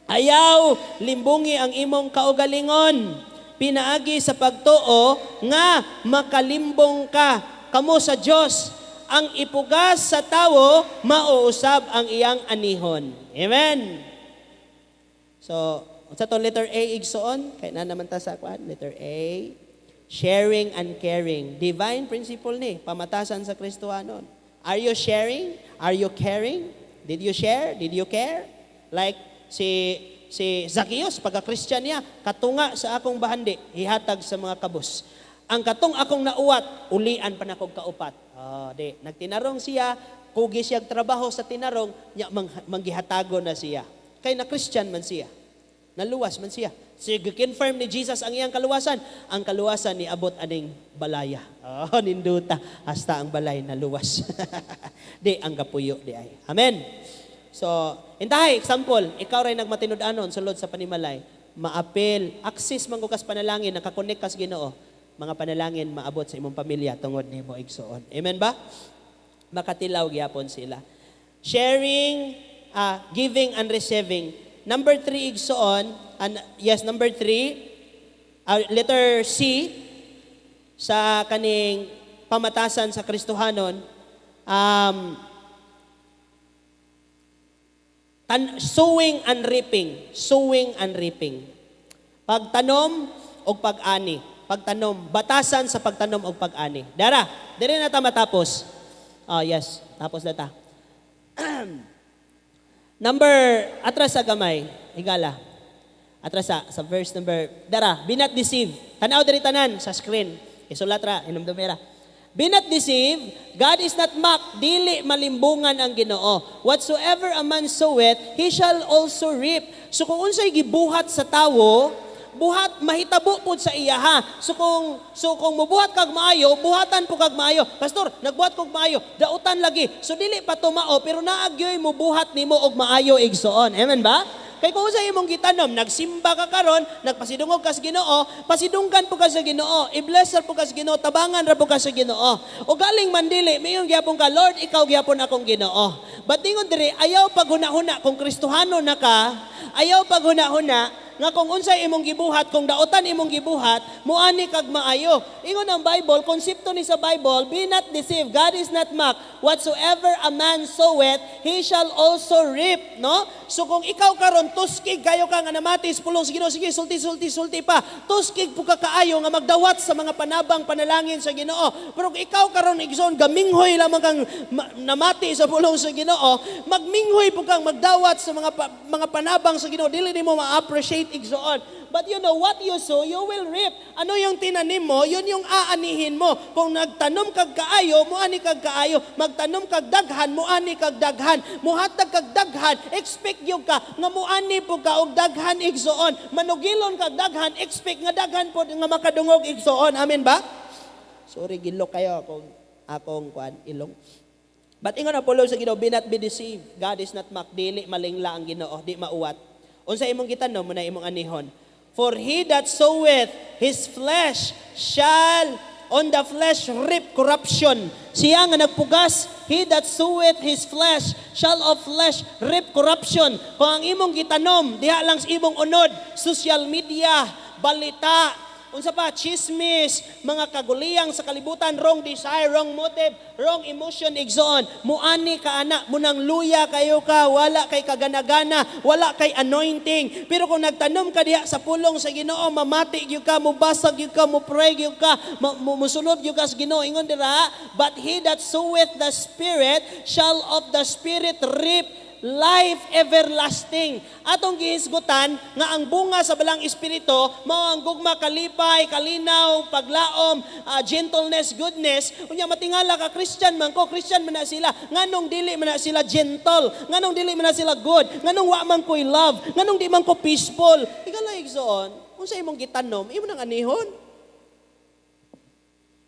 ayaw limbungi ang imong kaugalingon. Pinaagi sa pagtuo nga makalimbong ka kamo sa Dios. Ang ipugas sa tawo, mauusab ang iyang anihon. Amen. So, sa to letter A, igsoon, kay na naman ta sa kwan, letter A, sharing and caring. Divine principle ni pamatasan sa Kristohanon. Are you sharing? Are you caring? Did you share? Did you care? Like si si Zacchaeus, pagka-Christian niya, "Katunga sa akong bahandi, ihatag sa mga kabus. Ang katong akong nauwat, ulian pa nakog kaupat." Oh, di, nagtinarong siya, kugi siya trabaho sa tinarong, nya manggihatago na siya. Kay na Christian man siya. Naluwas man siya. Sige, confirm ni Jesus ang iyang kaluwasan. Ang kaluwasan ni abot aning balaya. Oh, ninduta. Hasta ang balay naluwas. Di, ang gapuyo di ay. Amen. So, intahay, example, ikaw ray nagmatinud-anon sulod sa panimalay, maapil, access man ko kas panalangin, nakakonect kas Ginoo, mga panalangin maabot sa imong pamilya tungod nimo, igsoon. Amen ba? Makatilaw gyapon sila. Sharing, giving and receiving. Number 3, igsoon, and yes, number 3, letter C, sa kaning pamatasan sa Kristohanon, sowing and reaping. Sowing and reaping. Pagtanom og pag-ani. Pagtanom, batasan sa pagtanom og pag-ani. Dara, diri na ta matapos. Oh, yes, tapos na ta. Number, atras sa gamay, higala. Atras sa verse number, dara, "Be not deceived." Tanaw diri tanan sa screen. Isulat ra, hinumdumi ra. "Be not deceived, God is not mocked, dili malimbungan ang Ginoo. Whatsoever a man soweth, he shall also reap." So kung unsay gibuhat sa tawo, buhat mahitabo pud sa iyaha. So kung mubuhat kag maayo, buhatan po kag maayo. "Pastor, nagbuhat kog maayo, dautan lagi." So dili pa tumao, pero naa gyoy mubuhat nimo og maayo, igsoon. Amen ba? Kay kung sa imong gitanom, nagsimba ka karon, nagpasidungog ka sa Ginoo, pasidunggan po ka sa Ginoo, i-bless ra po ka sa Ginoo, tabangan ra po ka sa Ginoo. O galing man dili, mayon gyapon ka, "Lord, ikaw gyapon akong Ginoo." But ingon diri, ayaw paghuna-huna kung Kristohano na ka, ayaw paghuna-huna nga kung unsay imong gibuhat, kung dautan imong gibuhat, muani kag maayo. Ingon ang Bible, konsepto ni sa Bible, "Be not deceived, God is not mocked. Whatsoever a man soweth, he shall also reap," no? So kung ikaw karon tuskig kayo ka nga namati sa pulong sa Ginoo, sige, sulti, sulti, sulti pa. Tuskig po ka kaayo nga magdawat sa mga panabang panalangin sa Ginoo. Pero kung ikaw karon, igsoon, gaminghoy lamang kang namati sa pulong sa Ginoo, magminghoy po kang magdawat sa mga panabang sa Ginoo, dili nimo ma-appreciate, igsoon. But you know what you sow, you will reap. Ano yung tinanim mo, yun yung aanihin mo. Kung nagtanom kag kaayo, muani kag kaayo. Magtanom kag daghan, muani kag daghan. Muhatag kag daghan, expect gyud ka nga muani po ka og daghan, igsoon. Manugilon kag daghan, expect nga daghan po nga makadungog, igsoon. Amen ba? Sorry, gilok kayo akong akong kuan ilong. But ingon ang pulong sa Ginoo, "Be not be deceived. God is not mocked." Dili malingla ang Ginoo, di mauwat. Unsa imong gitanom mo na imong anihon. "For he that soweth his flesh shall on the flesh reap corruption." Siya nga nagpugas, "He that soweth his flesh shall of flesh reap corruption." Kung ang imong gitanom, diha lang sa imong unod, social media, balita, unsa pa, chismis, mga kaguliyang sa kalibutan, wrong desire, wrong motive, wrong emotion, igsoon. Muani ka ana, munang luya kayo ka, wala kay kaganagana, wala kay anointing. Pero kung nagtanom ka diha sa pulong sa Ginoo, mamati gyud ka, mubasag gyud ka, mo pray gyud ka, musunod gyud ka sa Ginoo. Ingon dira, "But he that soweth the Spirit shall of the Spirit reap life everlasting." Atong gihisgutan nga ang bunga sa Balaang Espiritu mao ang gugma, kalipay, kalinaw, paglaom, gentleness, goodness. Unya matingala ka, Christian man ko, Christian man na sila. Nganong dili man na sila gentle? Nganong dili man na sila good? Nganong wa man ko'y love? Nganong di man ko peaceful? Higala, igsoon, unsa imong gitanom, imo nang anihon.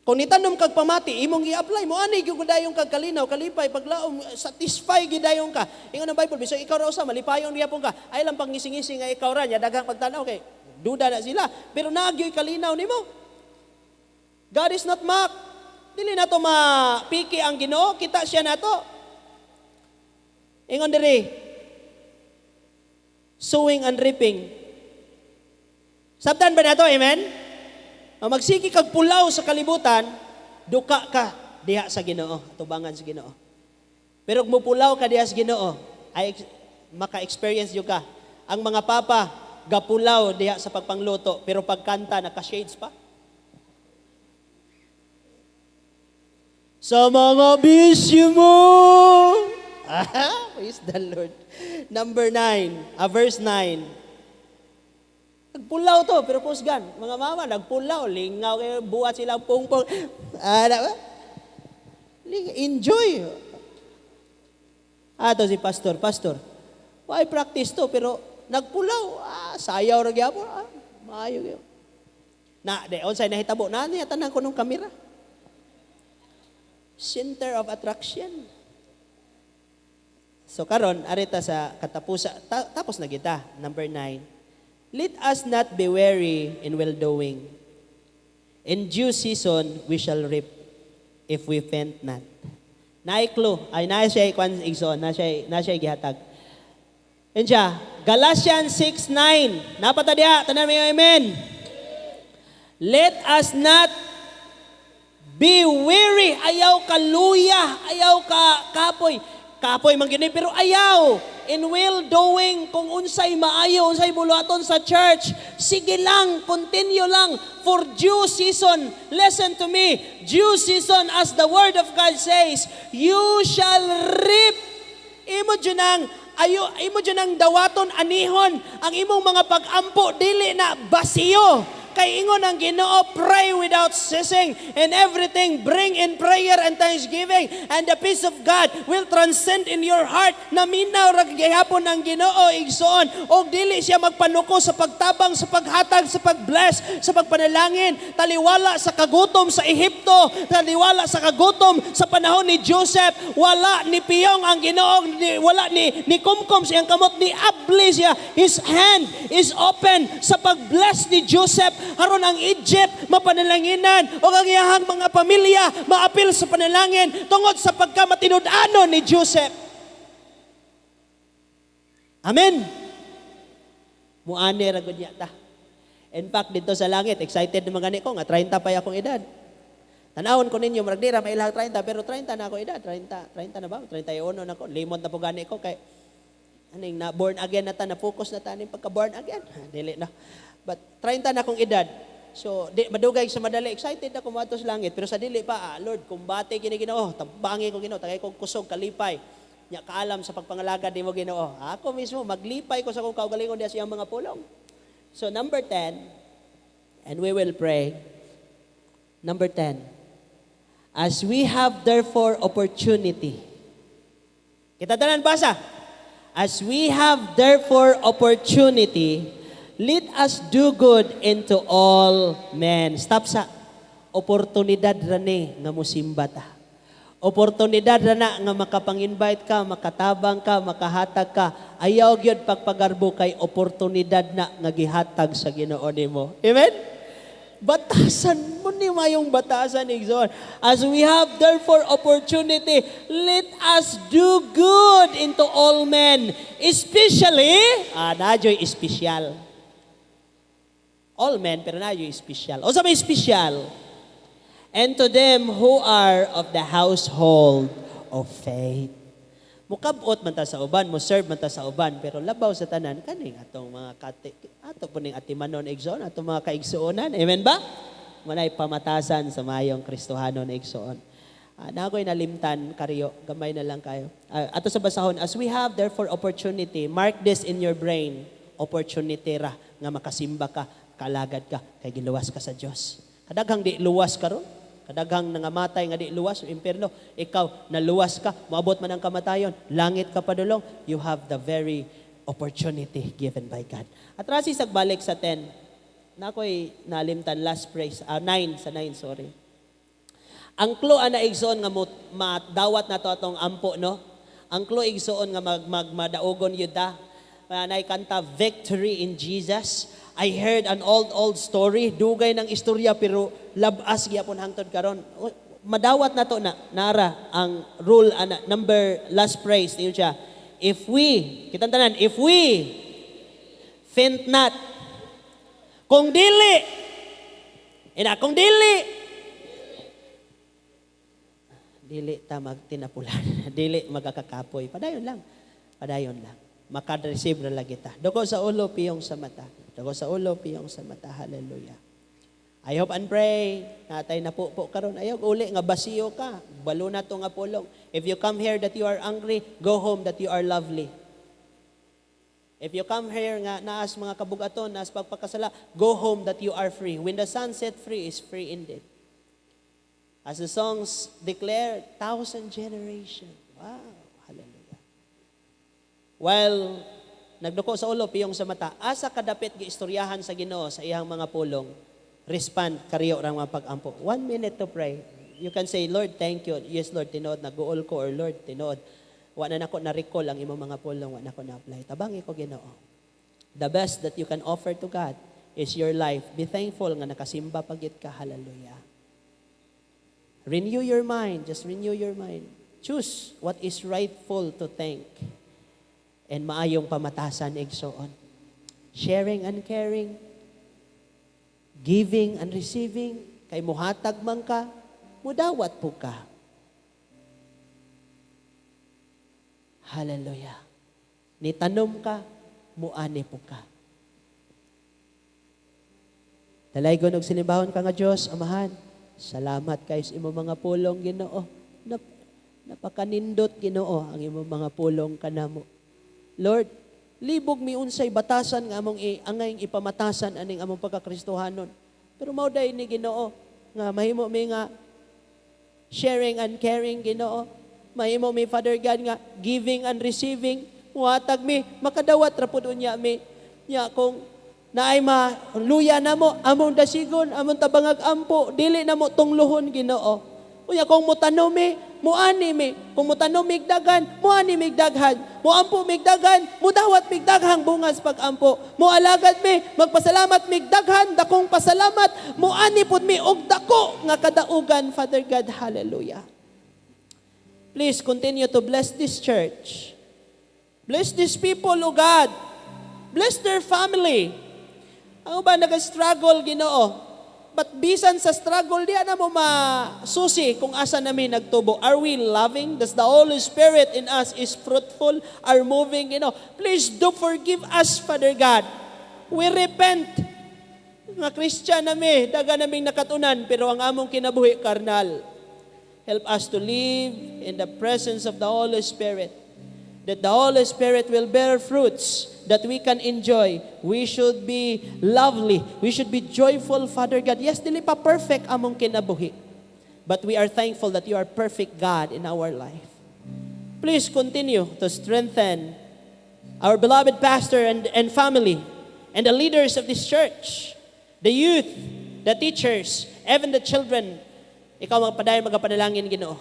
Kung nitanom kag pamati, imong i-apply mo ani gyud dayon kag kalinaw, kalipay, paglaom, satisfy gyud dayon ka. Ingon ang Bible, bisag ikaw ra usa, malipayon gyapon ka. Ay lang pangisi-ngisi nga ikaw ra nya daghang pagtan-aw kay duda na sila. Pero naa gyoy kalinaw nimo. God is not mocked. Dili nato mapiki ang Ginoo, kita siya nato. Ingon diri, sowing and reaping. Sabtan ba nato, amen? Ang magsige kag pulaw sa kalibutan, duka ka diha sa Ginoo, tubangan sa Ginoo. Pero kung mupulaw ka diha sa Ginoo, ay maka-experience jud ka. Ang mga papa gapulaw diha sa pagpangluto, pero pagkanta naka-shades pa. Sa mga bisyo mo. Ah, praise the Lord. Number 9, verse 9. Nagpulaw to, pero kusgan. Mga mama, nagpulaw. Lingaw kayo, buhat sila pungpong. Ah, na ba? Enjoy. Ato si pastor, "Pastor, why practice to?" Pero nagpulaw. Ah, sayaw ra gyapon. Ah, maayo gyud. Na, de, unsay nahitabo na niya tanan ko nung kamera. Center of attraction. So karon arita sa katapusa, tapos na kita. Number 9. "Let us not be weary in well-doing. In due season we shall reap if we faint not." Naay clue, ay naa siya kwan, igsoon, na siya gihatag. Yun siya, Galatians 6:9. Napata diha, tanan may amen. "Let us not be weary." Ayaw ka luya, ayaw ka kapoy. Kapoy man gyud ni, pero ayaw. in well doing. Kung unsay maayo, unsay buluhaton sa church, sige lang, continue lang for due season. Listen to me, due season, as the word of God says, you shall reap. Imo jud ang ayo, imo jud ang dawaton, anihon ang imong mga pag-ampo, dili na basiyo. Kay ingon ang Ginoo, "Pray without ceasing, and everything bring in prayer and thanksgiving, and the peace of God will transcend in your heart." Naminaw ra gihapon ang Ginoo, igsoon, og dili siya magpanuko sa pagtabang, sa paghatag, sa pagbless, sa pagpanalangin. Taliwala sa kagutom sa Ehipto, taliwala sa kagutom sa panahon ni Joseph, wala ni piyong ang Ginoo, wala ni kumkum siyang kamot, ni abli siya. His hand is open sa pagbless ni Joseph aron ang Egypt mapanalanginan o ang iyahang mga pamilya maapil sa panalangin tungod sa pagkamatinud-anon ni Joseph. Amen. Muani ra gud ta. In fact, dito sa langit, excited naman gani ko nga 30 pa akong edad. Tanawon ko ninyo, murag di ra mailang 30, pero 30 na ako edad. 30, 30 na ba? 31 na ko. Limot na po gani ko kay aning na born again na ta, na focus na ta aning pagka born again. Dili na. But 30 na akong edad. So, di, madugay sa madali, excited ako moadto sa langit. Pero sa dili pa, ah, Lord, kumbate kini Ginoo, tabangi ko Ginoo, tagay ko kusog, kalipay. Nya kaalam sa pagpangalagad nimo, Ginoo. Ako mismo maglipay ko sa akong kaugalingon diya sa iyang mga pulong. So number 10, and we will pray. Number 10, as we have therefore opportunity. Kita tanan basa. "As we have therefore opportunity, let us do good unto all men." Stop sa oportunidad ra ni nga musimba ta. Oportunidad ra na nga makapang-invite ka, makatabang ka, makahatag ka. Ayaw gyud pagpagarbo kay oportunidad na nga gihatag sa Ginoo nimo. Amen? Batasan mo ni mayong batasan, igsoon. "As we have therefore opportunity, let us do good unto all men." Especially, naa joy espesyal. All men, pero naa joy espesyal. O sa may espesyal? "And to them who are of the household of faith." Mukabot man ta sa uban, mo serve man ta sa uban, pero labaw sa tanan kaning atong mga kati, ato po ning atimanon, igsoon, atong mga kaigsuonan. Amen ba? Manay pamatasan sa mayong Kristohanon, igsoon. Nakoy nalimtan kariyo, gamay na lang kayo. Ato sa basahon, "As we have therefore opportunity," mark this in your brain, opportunity ra nga makasimba ka, kalagad ka, kay giluwas ka sa Dios. Kadaghang di luwas karon, kadaghang nangamatay nga di luwas, impierno, ikaw naluwas ka, moabot man ang kamatayon, langit ka padulong, you have the very opportunity given by God. Atrasi balik sa 10. Nakoy nalimtan last phrase, 9 sa 9, sorry. Ang clue ana, igsoon, nga madawat nato atong ampo, no. Ang clue, igsoon, nga mag, mag madaugon yun ta. Nay kanta, "Victory in Jesus." I heard an old old story, dugay ng istorya pero labas gyapon hangtod karon. Madawat nato na nara ang rule ana, number last phrase niyo siya. If we, kitang tanan, "If we faint not." Kung dili, ina, kung dili, dili ta magtinapulan, dili magkakapoy. Padayon lang. Padayon lang. Maka-receive na lagi ta. Dugo sa ulo, piyong sa mata. Dugo sa ulo, piyong sa mata. Hallelujah. I hope and pray natay na po karon. Ayaw uli nga basiyo ka. Balo na to nga pulong. If you come here that you are angry, go home that you are lovely. If you come here nga naas mga kabugaton, naas pagpakasala, go home that you are free. When the Son set free is free indeed. As the songs declare, thousand generation. Wow, hallelujah. While nagduko sa ulo, piyong sa mata, asa kadapit giistoryahan sa Ginoo sa iyang mga pulong, respond kariyo rang mga pag-ampo. One minute to pray. You can say, "Lord, thank you. Yes, Lord, tinuod, naguol ko," or "Lord, tinuod. Wa na nako na-recall ang imong mga pulong, wa na ko na-apply. Tabangi ko, Ginoo." The best that you can offer to God is your life. Be thankful nga nakasimba pagit ka. Hallelujah. Renew your mind. Just renew your mind. Choose what is rightful to think. And maayong pamatasan, igsoon. Sharing and caring. Giving and receiving. Kay muhatag man ka, mudawat po ka. Hallelujah. Ni tanom ka, muani po ka. Dalaygon og salimbahon ka nga Dios, Amahan. Salamat kay sa imong mga pulong, Ginoo. Napakanindot, Ginoo, ang imong mga pulong kanamo. Lord, libog mi unsay batasan nga among angayng ipamatasan aning among pagkakristohanon. Pero mao day ni, Ginoo, nga mahimo mi nga sharing and caring, Ginoo. Mahimo mi, Father God, nga giving and receiving. Muhatag mi, makadawat ra pud unya mi. Nya kung naay maluya namo, among dasigon, among tabangag ampo, dili namo tungluhon, Ginoo. Unya kung mutanom mi, muani mi. Kung mutanom mig daghan, muani mig daghan. Muampo mig daghan, mudawat mig daghang bungas pag-ampo. Mualagad mi, magpasalamat mig daghan, dakong pasalamat, muani pud mi og dako nga kadaugan, Father God. Hallelujah. Please continue to bless this church. Bless these people, O God. Bless their family. Ang uban nag-struggle, Ginoo. But bisan sa struggle, di na mo masusi kung asa nami nagtubo. Are we loving? Does the Holy Spirit in us is fruitful? Are moving? Please do forgive us, Father God. We repent. Nga Christian nami, daga naming nakatunan, pero ang among kinabuhi, karnal. Help us to live in the presence of the Holy Spirit, that the Holy Spirit will bear fruits that we can enjoy. We should be lovely. We should be joyful, Father God. Yes, dili pa perfect among kinabuhi. But we are thankful that you are perfect God in our life. Please continue to strengthen our beloved pastor and family and the leaders of this church, the youth, the teachers, even the children. Ikaw magpadayon magapanalangin, Ginoo.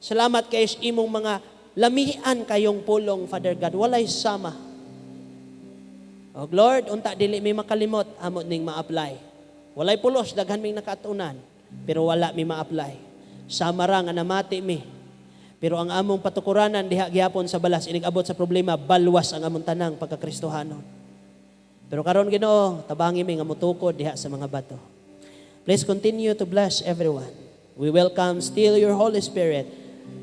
Salamat kay sa imong mga lamian kayong pulong, Father God. Walay sama. O Lord, unta dili mi makalimot, amo ning ma-apply. Walay pulos, daghan ming nakatunan, pero wala mi ma-apply. Sama ra nga namati mi. Pero ang among patukuranan diha gihapon sa balas, inig abot sa problema, balwas ang among tanang pagkakristohanon. Pero karon, Ginoo, tabangi mi nga mutukod diha sa mga bato. Please continue to bless everyone. We welcome still your Holy Spirit.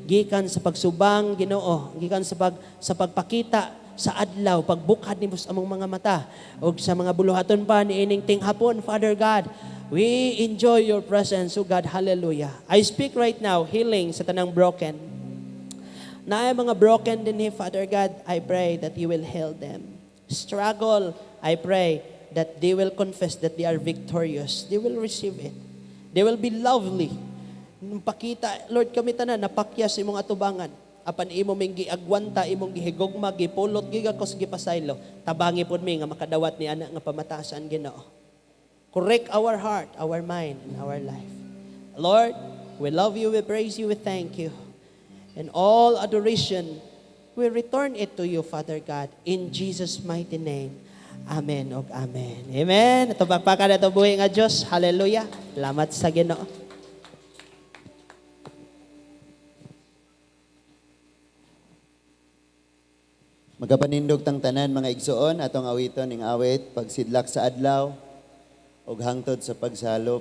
Gikan sa pagsubang, Ginoo, gikan sa pagpakita sa adlaw, pagbukad nimo sa among mga mata ug sa mga buluhaton pa niining tinghapon, Father God. We enjoy your presence, O God. Hallelujah. I speak right now healing sa tanang broken. Naay mga broken din, Father God, I pray that you will heal them. Struggle, I pray that they will confess that they are victorious. They will receive it. They will be lovely. Nung pakita, Lord, kami tanan, napakyas imong atubangan. Apan imo ming giagwanta, imong gihigugma, gipulot, gigakos, gipasaylo. Tabangi pod mi nga makadawat ni ana nga pamatasan, Ginoo. Correct our heart, our mind, and our life. Lord, we love you, we praise you, we thank you. And all adoration, we return it to you, Father God, in Jesus' mighty name. Amen og amen. Amen. Ito pakpakan ito buhi nga Diyos. Hallelujah. Salamat sa Ginoo. Magapanindog tang tanan, mga igsoon, atong awiton ning awit "Pagsidlak sa Adlaw ug Hangtod sa Pagsalop".